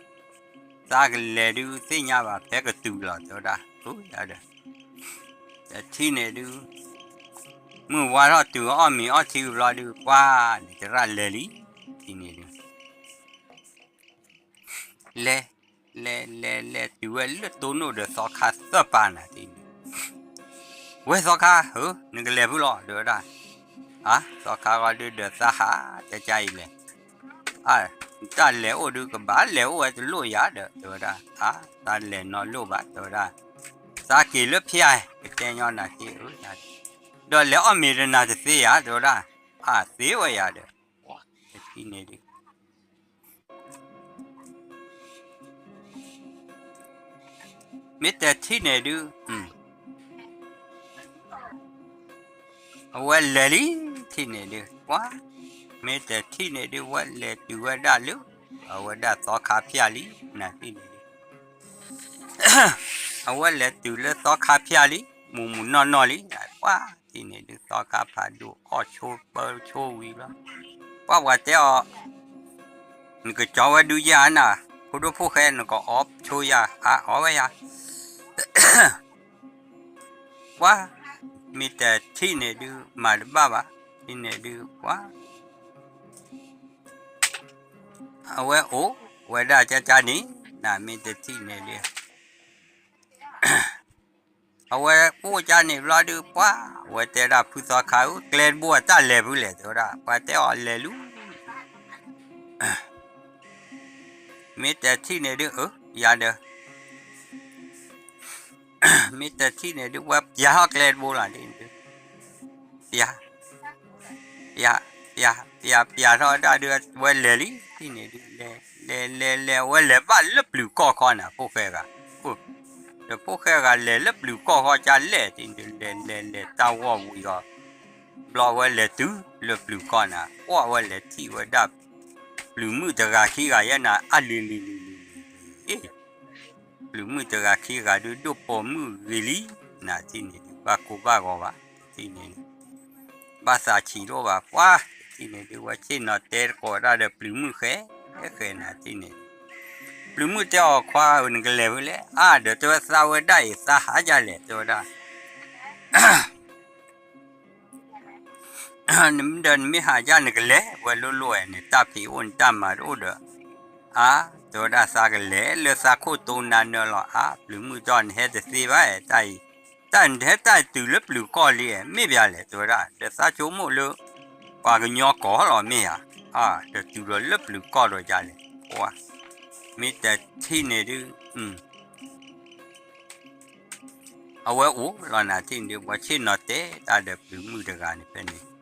သးကလဲၤဒုး သ့ၣ်ညါဘၣ်ဖဲကတုၤလီၤ တဲဝဲဒၣ် အၢ ယၤဒီး တထံၣ်န့ၣ်ဒုး မုၢ်ဝါထီၣ်တုၤအီၣ်မ့ၤအီထံဝံၤဘျီဒုး ပှၢ်န့ၣ် သရၣ်လဲၤလံ ထံၣ်န့ၣ်ဒုး လဲၤ လဲၤ လဲၤ လဲၤတုၤဝဲလၢတိၢ်နီၣ်ဒီး သီခါသၢပၤနၤ ထံၣ်န့ၣ် ဝဲသီခါဧၢ နကလဲၤဖုလီၤ တဲဝဲဒၣ် အါ သီခါဂီၤဒုးဒီးသးဟး ကကါအံၤလဲၣ် အါ တၢ်လဲၤအိၣ်ဒုး ကဘၣ်လဲၤအိၣ်ဝဲတလိၣ်ယၤဒီး တဲဝဲဒၣ် အါ သးလဲၤနီလိၣ်ဘၣ် တဲဝဲဒၣ် သးက့ၤလၢဖၠါ ကတဲညီနၤက့ဧၢ ဒီးလဲၤအီၣ်မ့ၤဒီးနၤတသ့ယၤ တဲဝဲဒၣ် အါ သ့ဝဲယၤဒီး တထံၣ်န့ၣ်ဒုး မ့ၢ်တထံၣ်န့ၣ်ဒုး အဝဲလဲၤလံ ထံၣ်န့ၣ်ဒုး ပှၤ မ့ၢ်တထံၣ်န့ၣ်ဒုး ဝဲလဲၤတုၤဝဲဒၣ်လၢ အဝဲဒၣ်သီခါဖၠၣ်လံ နၤတထံၣ်န့ၣ်ဒုး အဝဲလဲၤတုၤလၢသီခါဖၠၣ်လံ မူးမူးနီၢ်နီၢ်လံ ပှၤတထံၣ်န့ၣ်ဒုး သီခါဖးဒိၣ် အီၣ်ဆိပၢဆိဝံၤလီၤ ပှၤပှၤတဲအီၤ နကကၠီဝဲဒုးယၤနၤ ဖိဒိၣ်ဖိၣ်ဃဲ နကအီဆိယၤ အအီဝဲယၤ ပှၤ မ့ၢ်တထံၣ်န့ၣ်ဒုး မၤတဘၣ်ဘၣ် တထံၣ်န့ၣ်ဒုး ပှၤ အဝဲအိၣ်ဝဲဒၣ်ကၠၢကၠၢန့ၣ် နၤမ့ၢ်တထံၣ်န့ၣ်ဒုး အဝဲအိၣ်ကၠၢန့ၣ်ဘျီဒုး ပှၤ အဝဲတဲဒၣ်ဖုသီခါဧၢ ကျဲတဘိအတၢ်လဲၤဖုလဲၣ် တဲဝဲဒၣ် ပှၤတဲအီၤလဲၤလူၤ မ့ၢ်တထံၣ်န့ၣ်ဒုး အၢ ယၤဒီး မ့ၢ်တထံၣ်န့ၣ်ဒုး ဝဲပျးထီၣ်ကျဲတဘိလီၤ တထံၣ်န့ၣ်ဒုး ပျး ပျး ပျး ပျးထီၣ်ဝဲဒၣ်ဒုး ဝဲလဲၤလံ တထံၣ်န့ၣ်ဒုး လဲၤ လဲၤ လဲၤ လဲၤ ဝဲလဲၤဘၣ်လၢပျုၤကီၢ်ခီနၤ ဖိၣ်ဃဲဂၤ ဒီးဖိၣ်ဃဲဂၤလဲၤလၢပျုၤကီၢ်ခီကၠၢလဲၣ် တထံၣ်န့ၣ်ဒုး လဲၤ လဲၤ လဲၤတၢ်ဂီၢ်ဝံၤအီၤ ဘျီဝဲလဲၤတုၤလၢပျုၤကီၢ်နၤ ပှၤဝဲလဲၤထံၣ်ဝဲဒၣ် ပျုၤမုၣ်တဂၤခံဂၤယဲနၤ အလံၤလံၤလံၤလံၤလံၤ ပျုၤမုၣ်တဂၤခံဂၤဒုး ဒိၣ်ပိာ်မုၣ်ဂ့ၤလံ နၤတထံၣ်န့ၣ်ဒုး ဘၣ်ကိၢ်ဘၣ်ဂီၤဘၣ် တထံၣ်န့ၣ်ဒုး ဘၣ်သးဆံးတအိၣ်ဘၣ် ပှၤ တထံၣ်န့ၣ်ဒုး ဝဲဆ့ၣ်နီၤတဲတကိးဒၣ်ဒီးပျုၤမုၣ်ဃဲ ဃဲနၤတထံၣ်န့ၣ် ပျုၤမုၣ်တဲအီၤခွါဧၢ နကလဲၤဖဲလဲၣ် အါ ဒီးတဲဝဲသးဝဲဒၣ်အံၤ သးဟးဒ်လဲၣ် တဲဝဲဒၣ် ဒီးနမ့ၢ်ဟးဒ်နကလဲၤဝဲလိၤလိၤဝဲန့ၣ် တၢ်ဖံးအိၣ်န့ၣ် တၢ်မၤတအိၣ်ဒီး အါ တဲဝဲဒၣ်သးကလဲၤလၢသးခိၣ်တိနၤနၢလီၤ အါ ပျုၤမုၣ်ဒီးနဟဲတသ့ဘၣ် တၢ်အံၤ တၢ်နဟဲတၢ်တုၤလၢပျုၤကီၢ်လံ မ့ၢ်ဘၣ်လဲၣ် တဲဝဲဒၣ် ဒီးသးဆိကမိၣ်လၢ ပှၤကညီကီၢ်လီၤမ့ၢ်ဧါ အါ ဒီးတုၤဒီးလၢပျုၤကီၢ်ဒီးဒ်လဲၣ် ပှၤ မ့ၢ်တထံၣ်န့ၣ်ဒုး အဝဲအိၣ်လီၤနၤတထံၣ်န့ၣ်ဒုး ပှၤဆ့ၣ်နီၤတဲတၢ်ဒီးပျုၤမုၣ်တဂၤန့ၣ်ဖဲန့ၣ်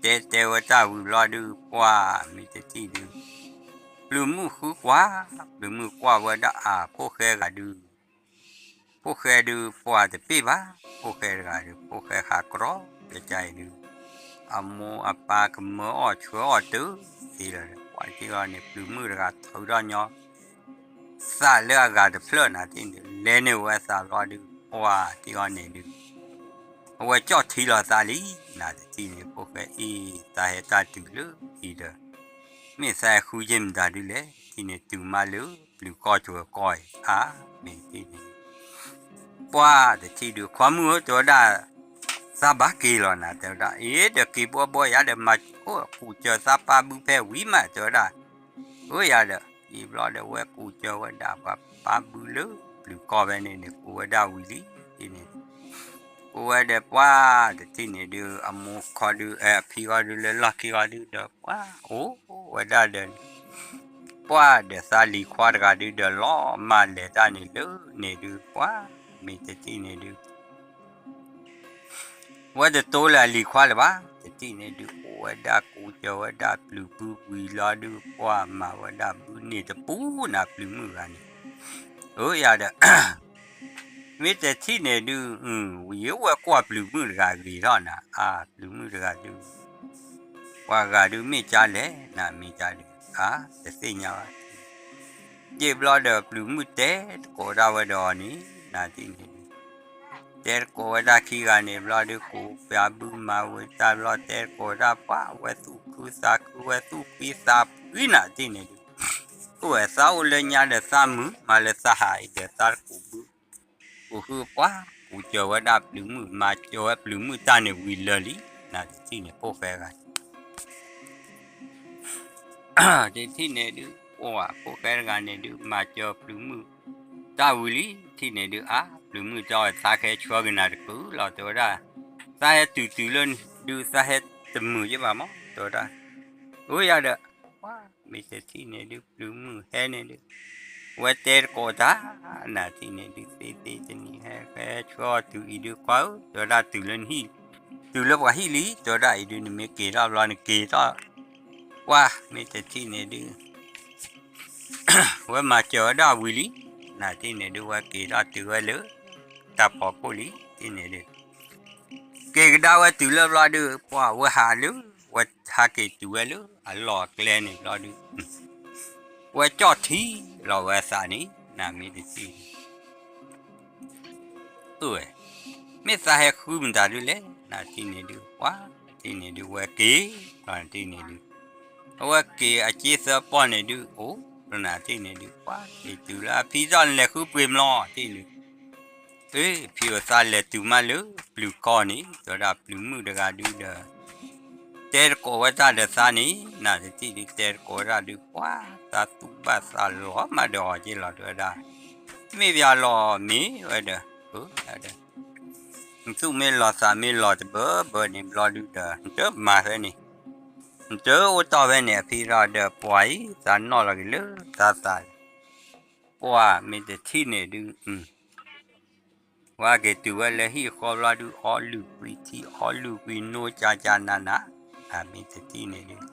တဲတဲဝဲတၢ်ဝံၤဘျီဒုး ပှၤ မ့ၢ်တထံၣ်ဒုး ပျုၤမုၣ်ဃုကွၢ် ပျုၤမုၣ်ကွၢ်ဝဲဒၣ်အါ ဖိၣ်ဃဲဂၤဒုး ဖိၣ်ဃဲဒုး ပှၤတပ့ၢ်ဘၣ် ဖိၣ်ဃဲတဂၤဒုး ဖိၣ်ဃဲဟးကြီ ကကအံၤဒုး အမိၢ်အပၢ်ကမၢအီၣ်ဆှၢအီၣ်တုၤသ့လီၤ ပှၤထံၣ်အီၤန့ၣ် ပျုၤမုၣ်တဂၤထုးထီၣ်ညီ သးလၢအဂၤတဖျၢၣ်နၤတထံၣ်န့ၣ်ဒုး လဲၤန့ၢ်ဝဲသးဘျီဒုး ပှၤထံၣ်အီၤန့ၣ်ဒုး အဝဲကၠီၣ်ထံလီၤသးလံ နၤတထံၣ်န့ၣ် ဖိၣ်ဃဲအံၤ သးဟဲတၢ်တုၤလၢအံၤဒီး မ့ၢ်သးဟဲဃုယ့ၢ်မတၤဒုးလဲၣ် တထံၣ်န့ၣ်တုၤမးလၢပျုၤကီၢ်ကၠီၤကီၢ်အံၤ အါ မ့ၢ်တထံၣ်န့ၣ် ပှၤတထံၣ်ဒုး ခွါမုၣ်ဧၢ တဲဝဲဒၣ် သးဘၣ်က့ၤလီၤနၤ တဲဝဲဒၣ် အ့ ဒီးက့ၤဘှီဘှီယၤဒီး မၤအိၣ်ကူးစၢၤသးပၢ်ဘုဖဲဝံၤမး တဲဝဲဒၣ် အၢယၤဒီး အံၤဘျီဒီးဝဲကူးစၢၤဝဲဒၣ်ပှၤပၢ်ဘုလၢပျုၤကီၢ်ဖဲန့ၣ်န့ၣ် ကူးဝဲဒၣ်ဝံၤလံ တထံၣ်န့ၣ် ကူးဝဲဒီးပှၤတထံၣ်န့ၣ်ဒုး အမိၢ်ခီဒုး အဖံခီဒုးလၢလီၢ်ခံခီဒုးဒီး ပှၤအိၣ်ဝဲဒၣ်ဒီး ပှၤဒီးသးလံၤခွါတဂၤဒုးဒီးလီၤမၢ်လဲၤတၢ်န့ၣ်လၢန့ၣ်ဒုး ပှၤ မ့ၢ်တထံၣ်န့ၣ်ဒုး ဝဲတတိလၢအလံၤခွါလၢၤဘၣ် တထံၣ်န့ၣ်ဒုး အိၣ်ဝဲဒၣ်ကူးစၢၤဝဲဒၣ်ပျုၤဘုဝံၤလီၤဒုး ပှၤမၤဝဲဒၣ်ဘုန့ၢ်တပူၤနၤ ပျုၤမုၣ်တဂၤန့ၣ် အၢယၤဒီး မ့ၢ်တထံၣ်န့ၣ်ဒုး ဝံၤဝဲကွၢ်ပျုၤမုၣ်တဂၤဂ့ၤထီၣ်နၤ အါ ပျုၤမုၣ်တဂၤဒုး ပှၤဂၤဒုးမ့ၢ်ကၠါလဲၣ် နၤမ့ၢ်ကၠါဒုး အါ တသ့ၣ်ညါဘၣ် ယံာ်ဘျီဒီးပျုၤမုၣ်တဲတကိးဒၣ်ဝဲဒီးအီၤန့ၣ် နၤတထံၣ်န့ၣ်ဒုး တဲတကိးဝဲဒၣ်ခံဂၤန့ၣ်ဘျီဒုး ကူးပျုၤဘုမၤဝံၤတၢ်ဘျီ တဲတကိးဝဲဒၣ်ပှၤ ဝဲသူၣ်ခုသးခု ဝဲသူၣ်ဖှံသးဖှံနၤတထံၣ်န့ၣ်ဒုး အိၣ်ဝဲသးအိၣ်လၢညါဒီးသးမုာ် မၤလၢသးဟးအံၤဒီးသးတကူးဘု ကူးဟုပှၤ ကူးစၢၤဝဲဒၣ်ပျုၤမုၣ် မၤစၢၤဝဲပျုၤမုၣ်တၢ်န့ၣ်ဝံၤလၢာ်လံ နၤတထံၣ်န့ၣ် ဖိၣ်ဃဲဂၤ တထံၣ်န့ၣ်ဒုး အိၣ်ဝဲဖိၣ်ဃဲတဂၤန့ၣ်ဒုး မၤစၢၤပျုၤမုၣ် တၢ်ဝံၤလံ တထံၣ်န့ၣ်ဒုး အါ ပျုၤမုၣ်တဲအီၤ သးကဟဲဆှၢက့ၤနၤတကုာ်လီၤ တဲဝဲဒၣ် သးဟဲတုၤတုၤလၢဒုး သးဟဲတမုာ်ယဘၣ်မး တဲဝဲဒၣ် အိၣ်ယၤဒီး ပှၤ မ့ၢ်တထံၣ်န့ၣ်ဒုး ပျုၤမုၣ်ဟဲန့ၣ်ဒုး ဝဲတဲတကိးတၢ် နၤတထံၣ်န့ၣ်ဒုး သ့သ့တနံၤဟဲ ဟဲဆှၢအီၤတုၤအံၤဒုး ခွါဧၢ တဲဝဲဒၣ် တုၤလၢနဟံၣ် တုၤလၢပှၤဟံၣ်လံ တဲဝဲဒၣ်အံၤဒုး နမ့ၢ်က့ၤထီၣ်ဘျီနက့ၤထီၣ် ပှၤ မ့ၢ်တထံၣ်န့ၣ်ဒုး ဝဲမၤစၢၤဝဲဒၣ်ဝံၤလံ နၤတထံၣ်န့ၣ်ဒုး ဝဲက့ၤထီၣ်တုၤဝဲလၢ တၢ်ဖီခိၣ်လံ တထံၣ်န့ၣ်ဒုး က့ၤကဒါဝဲတုၤလၢဘျီဒုး ပှၤဝဲဟးလၢ ဝဲဟးက့ၤတုၤဝဲလၢအလီၢ်အကျဲန့ၣ်ဘျီဒုး ဝဲကၠီၣ်ထံလီၤဝဲသးန့ၣ် နမ့ၢ်တထံၣ်န့ၣ် အၢဝဲ, မ့ၢ်သးဟဲဃုမတၤဒုလဲၣ် နထံၣ်န့ၣ်ဒုး ပှၤထံၣ်န့ၣ်ဒုး ဝဲက့ၤလီၤနထံၣ်န့ၣ်ဒုး, အဝဲက့ၤအစ့သၢပီၢ်န့ၣ်ဒုး အိၣ်လီၤနထံၣ်န့ၣ်ဒုး ပှၤက့ၤတုၤလၢအဖံထီၣ်နလဲၤဃုပှ့ၤမလီၤထံၣ်န့ၣ် အ့ ဖံဧၢ သးလဲၤတုၤမးလၢပျုၤကီၢ်န့ၣ် တဲဝဲဒၣ်ပျုၤမုၣ်တဂၤဒုးဒီး တဲတကိးဝဲတၢ်ဒီးသးန့ၣ် နတထံၣ်ဒုး တဲတကိးဝဲဒၣ်ဒုး ပှၤ သးသူၣ်ဘၣ်သးလီၤမးဒီးအီၤက့လီၤ တဲဝဲဒၣ်, မ့ၢ်ပျၢ်လီၤမ့ၢ်ဝဲဒီး ဒီး နသူၣ်မ့ၢ်လီၤသးမ့ၢ်လီၤတဘၢဘၢန့ၣ် ဘျီဒုးဒီး နတမၤဖဲန့ၣ် နတအိၣ်တီၢ်ဖဲန့ၣ် အဖံထီၣ်ဒီး ပှၤအံၤ သးနီၣ်လီၤက့ၤလၢသးသး ပှၤမ့ၢ်တထံၣ်န့ၣ်ဒုး ပှၤက့ၤတုၤဝဲလၢဟံၣ်ဃီဘျီဒုး အီလုၢ်ကွံာ်ထံ အီလုၢ်ကွံာ်နိကၢ်ကၢ်နးနး, အမ့ၢ်တထံၣ်န့ၣ်ဒုး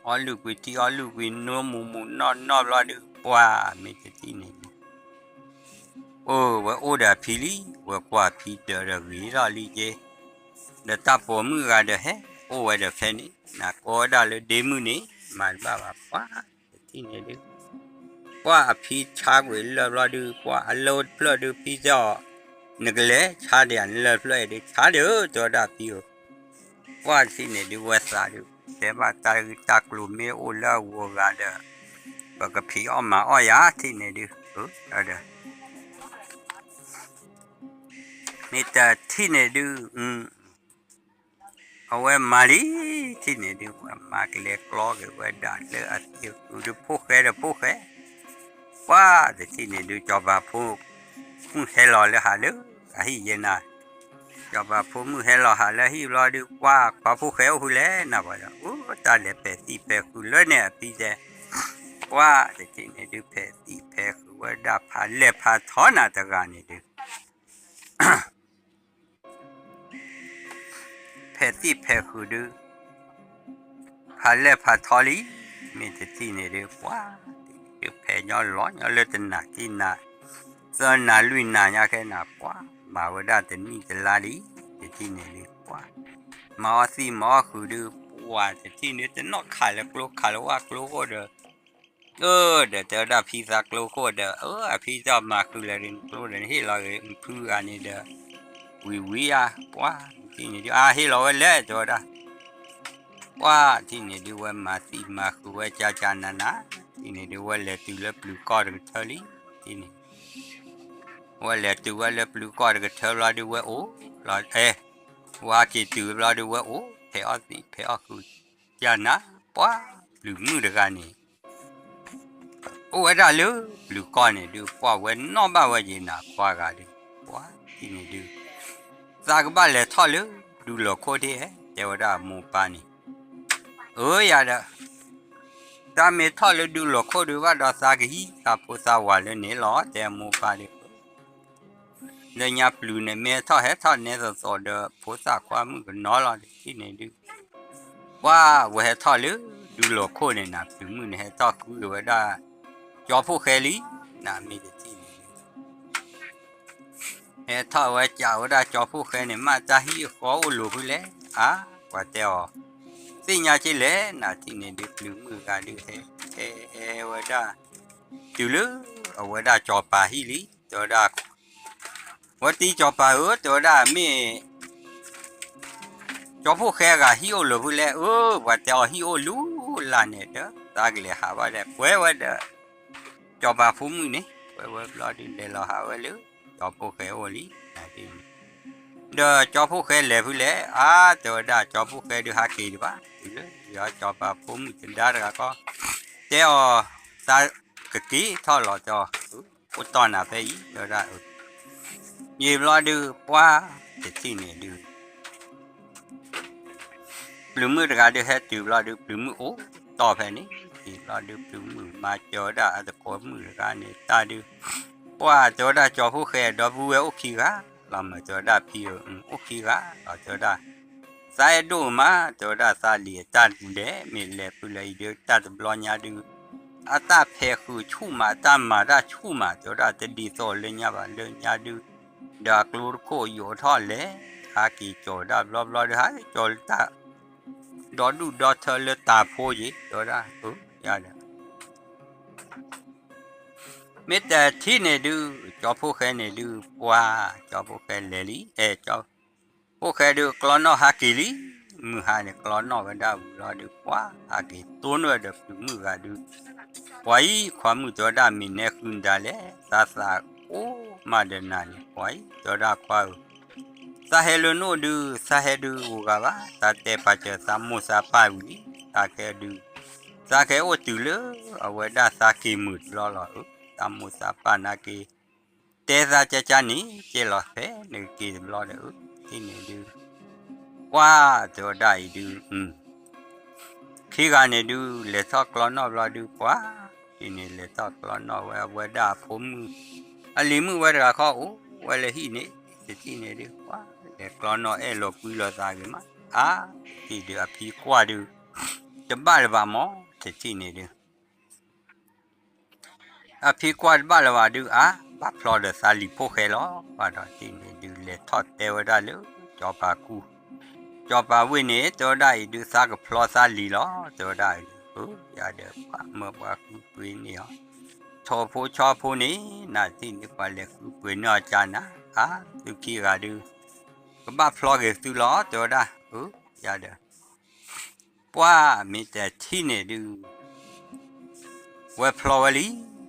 အီလုၢ်ကွံာ်ထံ အီလုၢ်ကွံာ်နိမူးမူးနီၢ်နီၢ်ဘျီဒုး ပှၤမ့ၢ်တထံၣ်န့ၣ်ဒုး အိၣ်ဝဲအိၣ်ဒီးအဖံလံ, ဝဲကွၢ်ဖံဒၢးဒီးဂ့ၤထီၣ်လံက့, ဒီးတၢ်ပိာ်မုၣ်ဂၤဒီးဟဲအိၣ်ဝဲဒီးဖဲန့ၣ် နကိးဝဲဒၣ်လၢဒ့မုၣ်န့ၣ် မၤတဘၣ်ဘၣ် ပှၤတထံၣ်န့ၣ်ဒုး ပှၤအဖံဆါကွံာ်လၢာ်ဘျီဒုး ပှၤအလၢတဖျၢၣ်ဒုး ဖံတဲအီၤ နကလဲၤဆါဒံးဧါ နလၢာ်တဖျၢၣ်အံၤဒုး ဆါဒံးဧၢ တဲဝဲဒၣ်ဖံဧၢ, ပှၤတထံၣ်န့ၣ်ဒုး ဝဲသးဒုး တဲဘၣ်တၢ်ဂ့ၢ်တၢ်ကျိၤမ့ၢ်အိၣ်လၢအဂီၢ်ဂၤဒီး ပကဖံးအီၣ်မၤအီၣ်ယၤ ထံၣ်န့ၣ်ဒုး ဒီး မ့ၢ်တထံၣ်န့ၣ်ဒုး အဝဲမၤလံ, ထံၣ်န့ၣ်ဒုး ပှၤမၤကလဲၤကျီက့ၤဝဲဒၣ်လၢအသ့ၣ်ဃုာ်ဒုး ဖိၣ်ဃဲဒီးဖိၣ်ဃဲ, ပှၤတထံၣ်န့ၣ်ဒုး စီၤပၤဖိမုၣ်ဟဲလီၤလၢဟးလၢအဟံၣ်ယဲနၤ, စီၤပၤဖိမုၣ်ဟဲလီၤဟးလၢဟံၣ်ဘျီဒုး ပှၤခွါဖိၣ်ဃဲအိၣ်ဖဲလဲၣ် နဘၣ်ဒီး အိၣ်တၢ်လဲၤဖဲးသံၣ်ဖဲးဃုာ်လၢန့ၣ်အဖံတဲ, ပှၤတထံၣ်န့ၣ်ဒုး ဖဲးသံၣ်ဖဲးဃုာ်ဝဲဒၣ် ဖးလဲၢ်ဖးထီနၤတဂၤန့ၣ်ဒုး ဖဲးသံၣ်ဖဲးဃုာ်ဒုး ဖးလဲၢ်ဖးထီလံ, မ့ၢ်တထံၣ်န့ၣ်ဒုး ပှၤတထံၣ်န့ၣ်ဒုး ဖဲးညီလီၤညီလၢတနၤက့နၤ, သၢနၤလွံၢ်နၤညါခဲနၤ ပှၤမၤဝဲဒၣ်တနံၣ်တလါလံ, တထံၣ်န့ၣ်ဒုး ပှၤမၤအီၣ်သံၣ်မၤအီၣ်ဃုာ်ဒုး ပှၤတထံၣ်န့ၣ် တနီၣ်ခးလၢကျိခးလၢဝၣ်ကျိခိၣ်ဒီး အၢ ဒီးတဲဝဲဒၣ်ဖံသးကျိခိၣ်ဒီး အၢ အဖံတၢ်မၤဃုာ်လဲၣ်ဒုး နကျိဒီး နဟ့ၣ်လီၤဂ့ၤ နဖုဂၤန့ၣ်ဒီး ဝံၤဝံၤဧါ ပှၤ ထံၣ်န့ၣ်ဒုး အါ ဟ့ၣ်လီၤဝဲလဲၣ် တဲဝဲဒၣ်, ပှၤ ထံၣ်န့ၣ်ဒုး ဝဲမၤသံမၤဃုာ်ဝဲကၢ်ကၢ်နးနး, ထံၣ်န့ၣ်ဒုး ဝဲလဲၤတုၤလၢပျုၤကီၢ်တကထၢလံ, ထံၣ်န့ၣ် ဝဲလဲၤတုၤဝဲလၢပျုၤကီၢ်တကထၢဘျီဒုး ဝဲအိၣ်လီၤ အဲ ဝဲက့ၤတုၤဘျီဒုး ဝဲအိၣ်ဖဲးအီၣ်သံၣ်ဖဲးအီၣ်ဃုာ် ကၢ်နး ပှၤ ပျုၤမုၣ်တဂၤန့ၣ် အိၣ်ဝဲဒၣ်လၢပျုၤကီၢ်န့ၣ်ဒုး ပှၤဝဲနီၣ်ဘၣ်ဝဲယံၤနၤ ပှၤဂၤဒုး ပှၤထံၣ်န့ၣ်ဒုး သးကဘၣ်လဲၤထီၣ်လၢဒူလီၤခိၣ်ဒၣ်ဧါ တဲဝဲဒၣ်အမိၢ်ပၢ်န့ၣ်, အၢ ယၤဒီး တၢ်မ့ၢ်ထီၣ်လၢဒူလီၤခိၣ်ဒုးဘၣ်ဒီး သးကဟံးသးဖိသးဝၤလၢန့ၣ်လီၤ တဲအမိၢ်ပၢ်ဒုး လၢညါပျုၤန့ၣ် မ့ၢ်ဟဲထီၣ်ဟဲထီၣ်နဲသိးသိးဒီး ဖိသၣ်ခွါမုၣ်ကနီၤလီၤ တထံၣ်န့ၣ်ဒုး ပှၤဝဲဟဲထီၣ်လၢဒူလီၤခိၣ်န့ၣ်နၤ ပျုၤမုၣ်န့ၣ် ဟဲထီၣ်ဃုက့ၤဝဲဒၣ် ကၠီဖိၣ်ဃဲလံ, နမ့ၢ်တထံၣ်န့ၣ်ဒုး ဟဲထီၣ်ဝဲကးဝဲဒၣ်ကၠီဖိၣ်ဃဲန့ၣ် မ့ၢ်တၢ်ဟံၣ်အဃီအိၣ်လိၤဖုလဲၣ်, အါ ပှၤတဲအီၤ သ့ၣ်ညါက့လဲၣ် နထံၣ်န့ၣ်ဒုး ပျုၤမုၣ်ဂၤဒုးဟဲ ဟဲဝဲဒၣ် တုၤလၢအဝဲဒၣ်ကၠီၤပၤဟံၣ်လံ တဲဝဲဒၣ် ဝဲတံၤကၠီၤပၤဧၢ တဲဝဲဒၣ် မ့ၢ် ကၠီဖိၣ်ဃဲအဂၤဟံၣ်အိၣ်လိၤဖုလဲၣ်, အၢ ပှၤတဲအီၤဟံၣ်အိၣ်လူၤလၢ်န့ၣ်ဒီး သးကလဲၤဟးဘၣ်ဒီး ကွဲဝဲဒီး ကၠီၤပၤဖိမုၣ်န့ၣ် ကွဲဝဲဘျီဒုး လဲၤလီၤဟးဝဲလၢ ကၠီဖိၣ်ဃဲအိၣ်လံ ဒီးကၠီဖိၣ်ဃဲလဲၤဖုလဲၣ်, အါ တဲဝဲဒၣ် ကၠီဖိၣ်ဃဲဒုးဟးက့ၤဒံးဘၣ် တုၤလၢယွၤကၠီၤပၤဖိမုၣ်တဒါတဂၤကီ တဲအီၤ သးကက့ၤထီၣ်လီၤ တဲအီၤအိၣ်တီၢ်နၤဖဲအံၤ တဲဝဲဒၣ် ယံာ်ဘျီဒုး ပှၤတထံၣ်န့ၣ်ဒုး ပျုၤမုၣ်တဂၤဒုးဟဲတုၤဘျီဒုး ပျုၤမုၣ်အိၣ်တီၢ်ဖဲန့ၣ် ယံာ်ဘျီဒုး ပျုၤမုၣ်မၤစၢၤဝဲဒၣ်အသကိးမုၣ်တဂၤန့ၣ် တၢ်ဒုး ပှၤတဲဝဲဒၣ် ကၠီဖိၣ်ဃဲဒီပုၢ်ဝဲၢ်အိၣ်ခံဂၤလီၤမး တဲဝဲဒၣ် ဖံဧၢ အိၣ်ခံဂၤလီၤ တဲဝဲဒၣ် သးအဲၣ်ဒိၣ်မး တဲဝဲဒၣ် သးလံၤအတၢ်လဲၤမ့ၢ်လဲၤဖုလၢအံၤဒုး တၢ်တဘျီညါဒုး အတၢ်ဖဲးဃုာ်ဆူၣ်မး အတၢ်မၤတၢ်ဆူၣ်မး တဲဝဲဒၣ် တဒ်သိးလၢညါဘၣ် လၢညါဒုး ဒီးအကျိတခိၣ်ယိးထီၣ်လဲၤ ဟးက့ၤကၠီၤဒၣ်ဘျီဘျီဒုး ဟးက့ၤကၠီၤလၢတၢ် ဒီဒူၣ်ဒီထၢလၢတၢ်ဖိယံၤ တဲဝဲဒၣ်, အၢ ယၤဒီး မ့ၢ်တထံၣ်န့ၣ်ဒုး ကၠီဖိၣ်ဃဲန့ၣ်ဒုး ပှၤ ကၠီဖိၣ်ဃဲလဲၤလံ, အဲ ကၠီဖိၣ်ဃဲဒုး ကျီနီၣ်ဟးက့ၤလံ, မုၢ်ဟါန့ၣ် ကျီနီၣ်ဝဲဒၣ်ဝံၤလီၤဒုး ပှၤ ဟးက့ၤတိၢ်န့ၢ်ဝဲဒီးပျုၤမုၣ်ဂၤဒုး, ပှၤအံၤ ခွါမုၣ်တဲဝဲဒၣ် မ့ၢ်နဲဃုနဒါလဲၣ်, သးသးအိၣ်မးဒီးနၤန့ၣ် ပှၤအံၤ တဲဝဲဒၣ်ခွါဧၢ သးဟဲလၢနအိၣ်ဒုး သးဟဲဒုးဂီၤဂၤဘၣ်, သးတဲပာ်စၢၤသးမိၢ်သးပၢ်ဝံၤလံ, သးကဲဒုး သးကဲအိၣ်တုၤလၢအဝဲဒၣ်သးက့ၤမုာ်တဘျီလီၤဧၢ, သးမိၢ်သးပၢ်နာ်က့ တဲသးကၠၢ်ကၠၢ်န့ၣ် ကဲလီၤဖဲနကက့ၤတဘျီဒီးဧၢ, ထံၣ်န့ၣ်ဒုး ပှၤ တဲဝဲဒၣ်အံၤဒုး ခံဂၤန့ၣ်ဒုး လဲၤထီၣ်ကျီနီၣ်ဘျီဒုး ပှၤ ထံၣ်န့ၣ် လဲၤထီၣ်ကျီနီၣ်ဝဲ အဝဲဒၣ်အဖိမုၣ် အလံၤမုၣ်ဝဲတဂၤခီအိၣ်ဝဲလၢဟံၣ်န့ၣ် တထံၣ်န့ၣ်ဒုး ပှၤ လဲၤကျီနီၣ်အဲၣ်လီၤကွံလီၤသးဂ့ၤမး, အါ တထံၣ်ဒုးအဖံကွၢ်ဒုး တဘၣ်လၢၤဘၣ်မး တထံၣ်န့ၣ်ဒုး အဖံကွၢ်တဘၣ်လၢၤဘၣ်ဒုး အါ ဘၣ်ဖျီဒီးသးလံၤဖိၣ်ဃဲလီၤ, ပှၤဒီးထံၣ်န့ၣ်ဒုး လဲၤထီၣ်တဲဝဲဒၣ်လၢ ကၠီၤပၤကူ ကၠီၤပၤဝ့ၢ်န့ၣ် တဲဝဲဒၣ်အံၤဒုး သးကဖျီသးလံၤလီၤ, တဲဝဲဒၣ်အံၤဒုး အၢ ယၤဒီး ပှၤမၢပှၤဃုပှ့ၤန့ၢ်အီၤ ထိၣ်ဖိဆီဖိန့ၣ် နထံၣ်န့ၣ် ပှၤလဲၤဃုပှ့ၤန့ၢ်အီၤကၢ်နၤ, အါ သုခံဂၤဒုး ကဘၣ်ဖျီက့ၤသုလီၤ တဲဝဲဒၣ်, အၢ ယၤဒီး ပှၤမ့ၢ်တထံၣ်န့ၣ်ဒုး ဝဲဖျီဝဲလံ,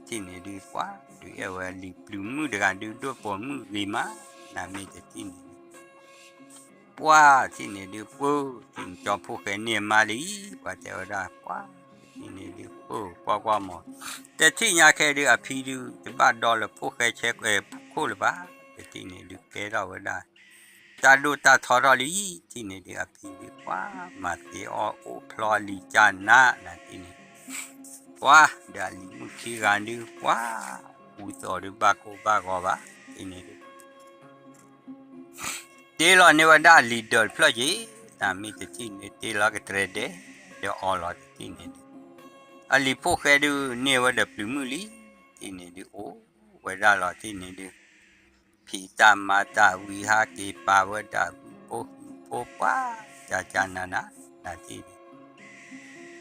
ထံၣ်န့ၣ်ဒုး ပှၤဒုးအဲၣ်ဝဲလံၤပျုၤမုၣ်တဂၤဒုး ဒိၣ်ပိာ်မုၣ်ဂ့ၤမး, နမ့ၢ်တထံၣ်န့ၣ်ဒုး ပှၤထံၣ်န့ၣ်ဒုး ပှၤထံၣ်န့ၣ် ကၠီဖိၣ်ဃဲန့ၢ်မါလံ, ပှၤတဲဝဲဒၣ် ပှၤထံၣ်န့ၣ်ဒုး ပှၤကွၢ်ကွၢ်မး, တထံၣ်ညါခဲဒုး အဖံဒုး တဘၣ်ဒီလၢဖိၣ်ဃဲဆဲးခိၣ်လၢၤဘၣ်, တထံၣ်န့ၣ်ဒုး ကဲထီၣ်ဝဲဒၣ် တၢ်ဒိၣ်တၢ်ထီထီၣ်လံ, ထံၣ်န့ၣ်ဒုး အဖံဒုး ပှၤ မၤသ့အီၣ်အိၣ်ဖျီလံၤကၢ်နၤ နထံၣ်န့ၣ်, ပှၤဒီးအလံၤမုၣ်ခံဂၤဒုး ပှၤ ပူၤသိးဒုး ဘၣ်ကိၢ်ဘၣ်ဂီၤဘၣ်, ထံၣ်န့ၣ်ဒုး တ့လီၤန့ၢ်ဝဲဒၣ်အလံၤဒၢးတဖျၢၣ်က့ၤ, နမ့ၢ်တထံၣ်န့ၣ် တ့လီၤကတြဲၤဒဲး ဒီးအီၤလီၤ တထံၣ်န့ၣ်ဒုး, အလံၤဖိၣ်ဃဲဒုး န့ၢ်ဝဲဒီးပျုၤမုၣ်လံ, ထံၣ်န့ၣ်ဒုး အိၣ်ဝဲဒၣ်လီၤ ထံၣ်န့ၣ်ဒုး ဖံးတၢ်မၤတၢ်ဝံၤ ဟးက့ၤပာ်ဝဲဒၣ် ဘုဖိဃုဖိ ပှၤ ကၢ်ကၢ်နၤနၤ နထံၣ်န့ၣ်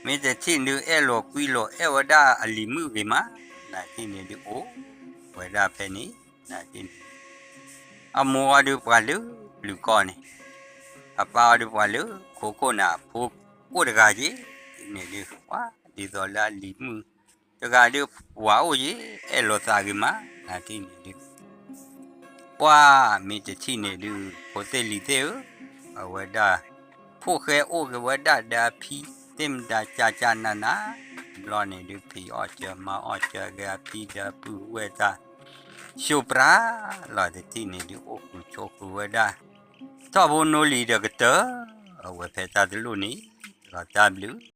မ့ၢ်တထံၣ်ဒုး အဲၣ်လိာ်ကွံလိာ် အဲၣ်ဝဲဒၣ်အလံၤမုၣ်ဂ့ၤမး, နထံၣ်န့ၣ်ဒုး အိၣ်ဝဲဒၣ်ဖဲန့ၣ် နထံၣ်န့ၣ် အမိၢ်အီၤဒုး ပှၤလၢပျုၤကီၢ်န့ၣ်, အပၢ်အီၤဒုး ပှၤလၢခိခိၣ်နၢ် အဖိအိၣ်တဂၤက့ၤ, န့ၣ်ဒုး ပှၤဒ်သိးလၢအလံၤမုၣ်တဂၤဒုး ပှၤအိၣ်က့ၤ အဲၣ်လိာ်သးဂ့ၤမး နထံၣ်န့ၣ်ဒုး ပှၤမ့ၢ်တထံၣ်န့ၣ်ဒုး ဖိသ့ၣ်လံၤသ့ၣ်ဧၢ, အဝဲဒၣ် ဖိၣ်ဃဲအိၣ်က့ၤဝဲဒၣ်ဒီးအဖံ သ့ၣ်မတၤ ကၢ်ကၢ်နၤနၤ, ဘျီန့ၣ်ဒုး ဖံးအီၣ်စၢၤမၤအီၣ်စၢၤဂ့ၤ အဖံဒီးပုၢ်ဝဲၢ်တၢ် ၡိပြးလီၤ တထံၣ်န့ၣ်ဒုး အိၣ်ဃုာ်ဆိးဃုာ်ဝဲဒၣ် ထီၣ်ဖိနိလံၤဒီးကတၢၢ် အဝဲဖဲတၢ်တလိၣ်န့ၣ်လီၤ တၢ်ဘျုး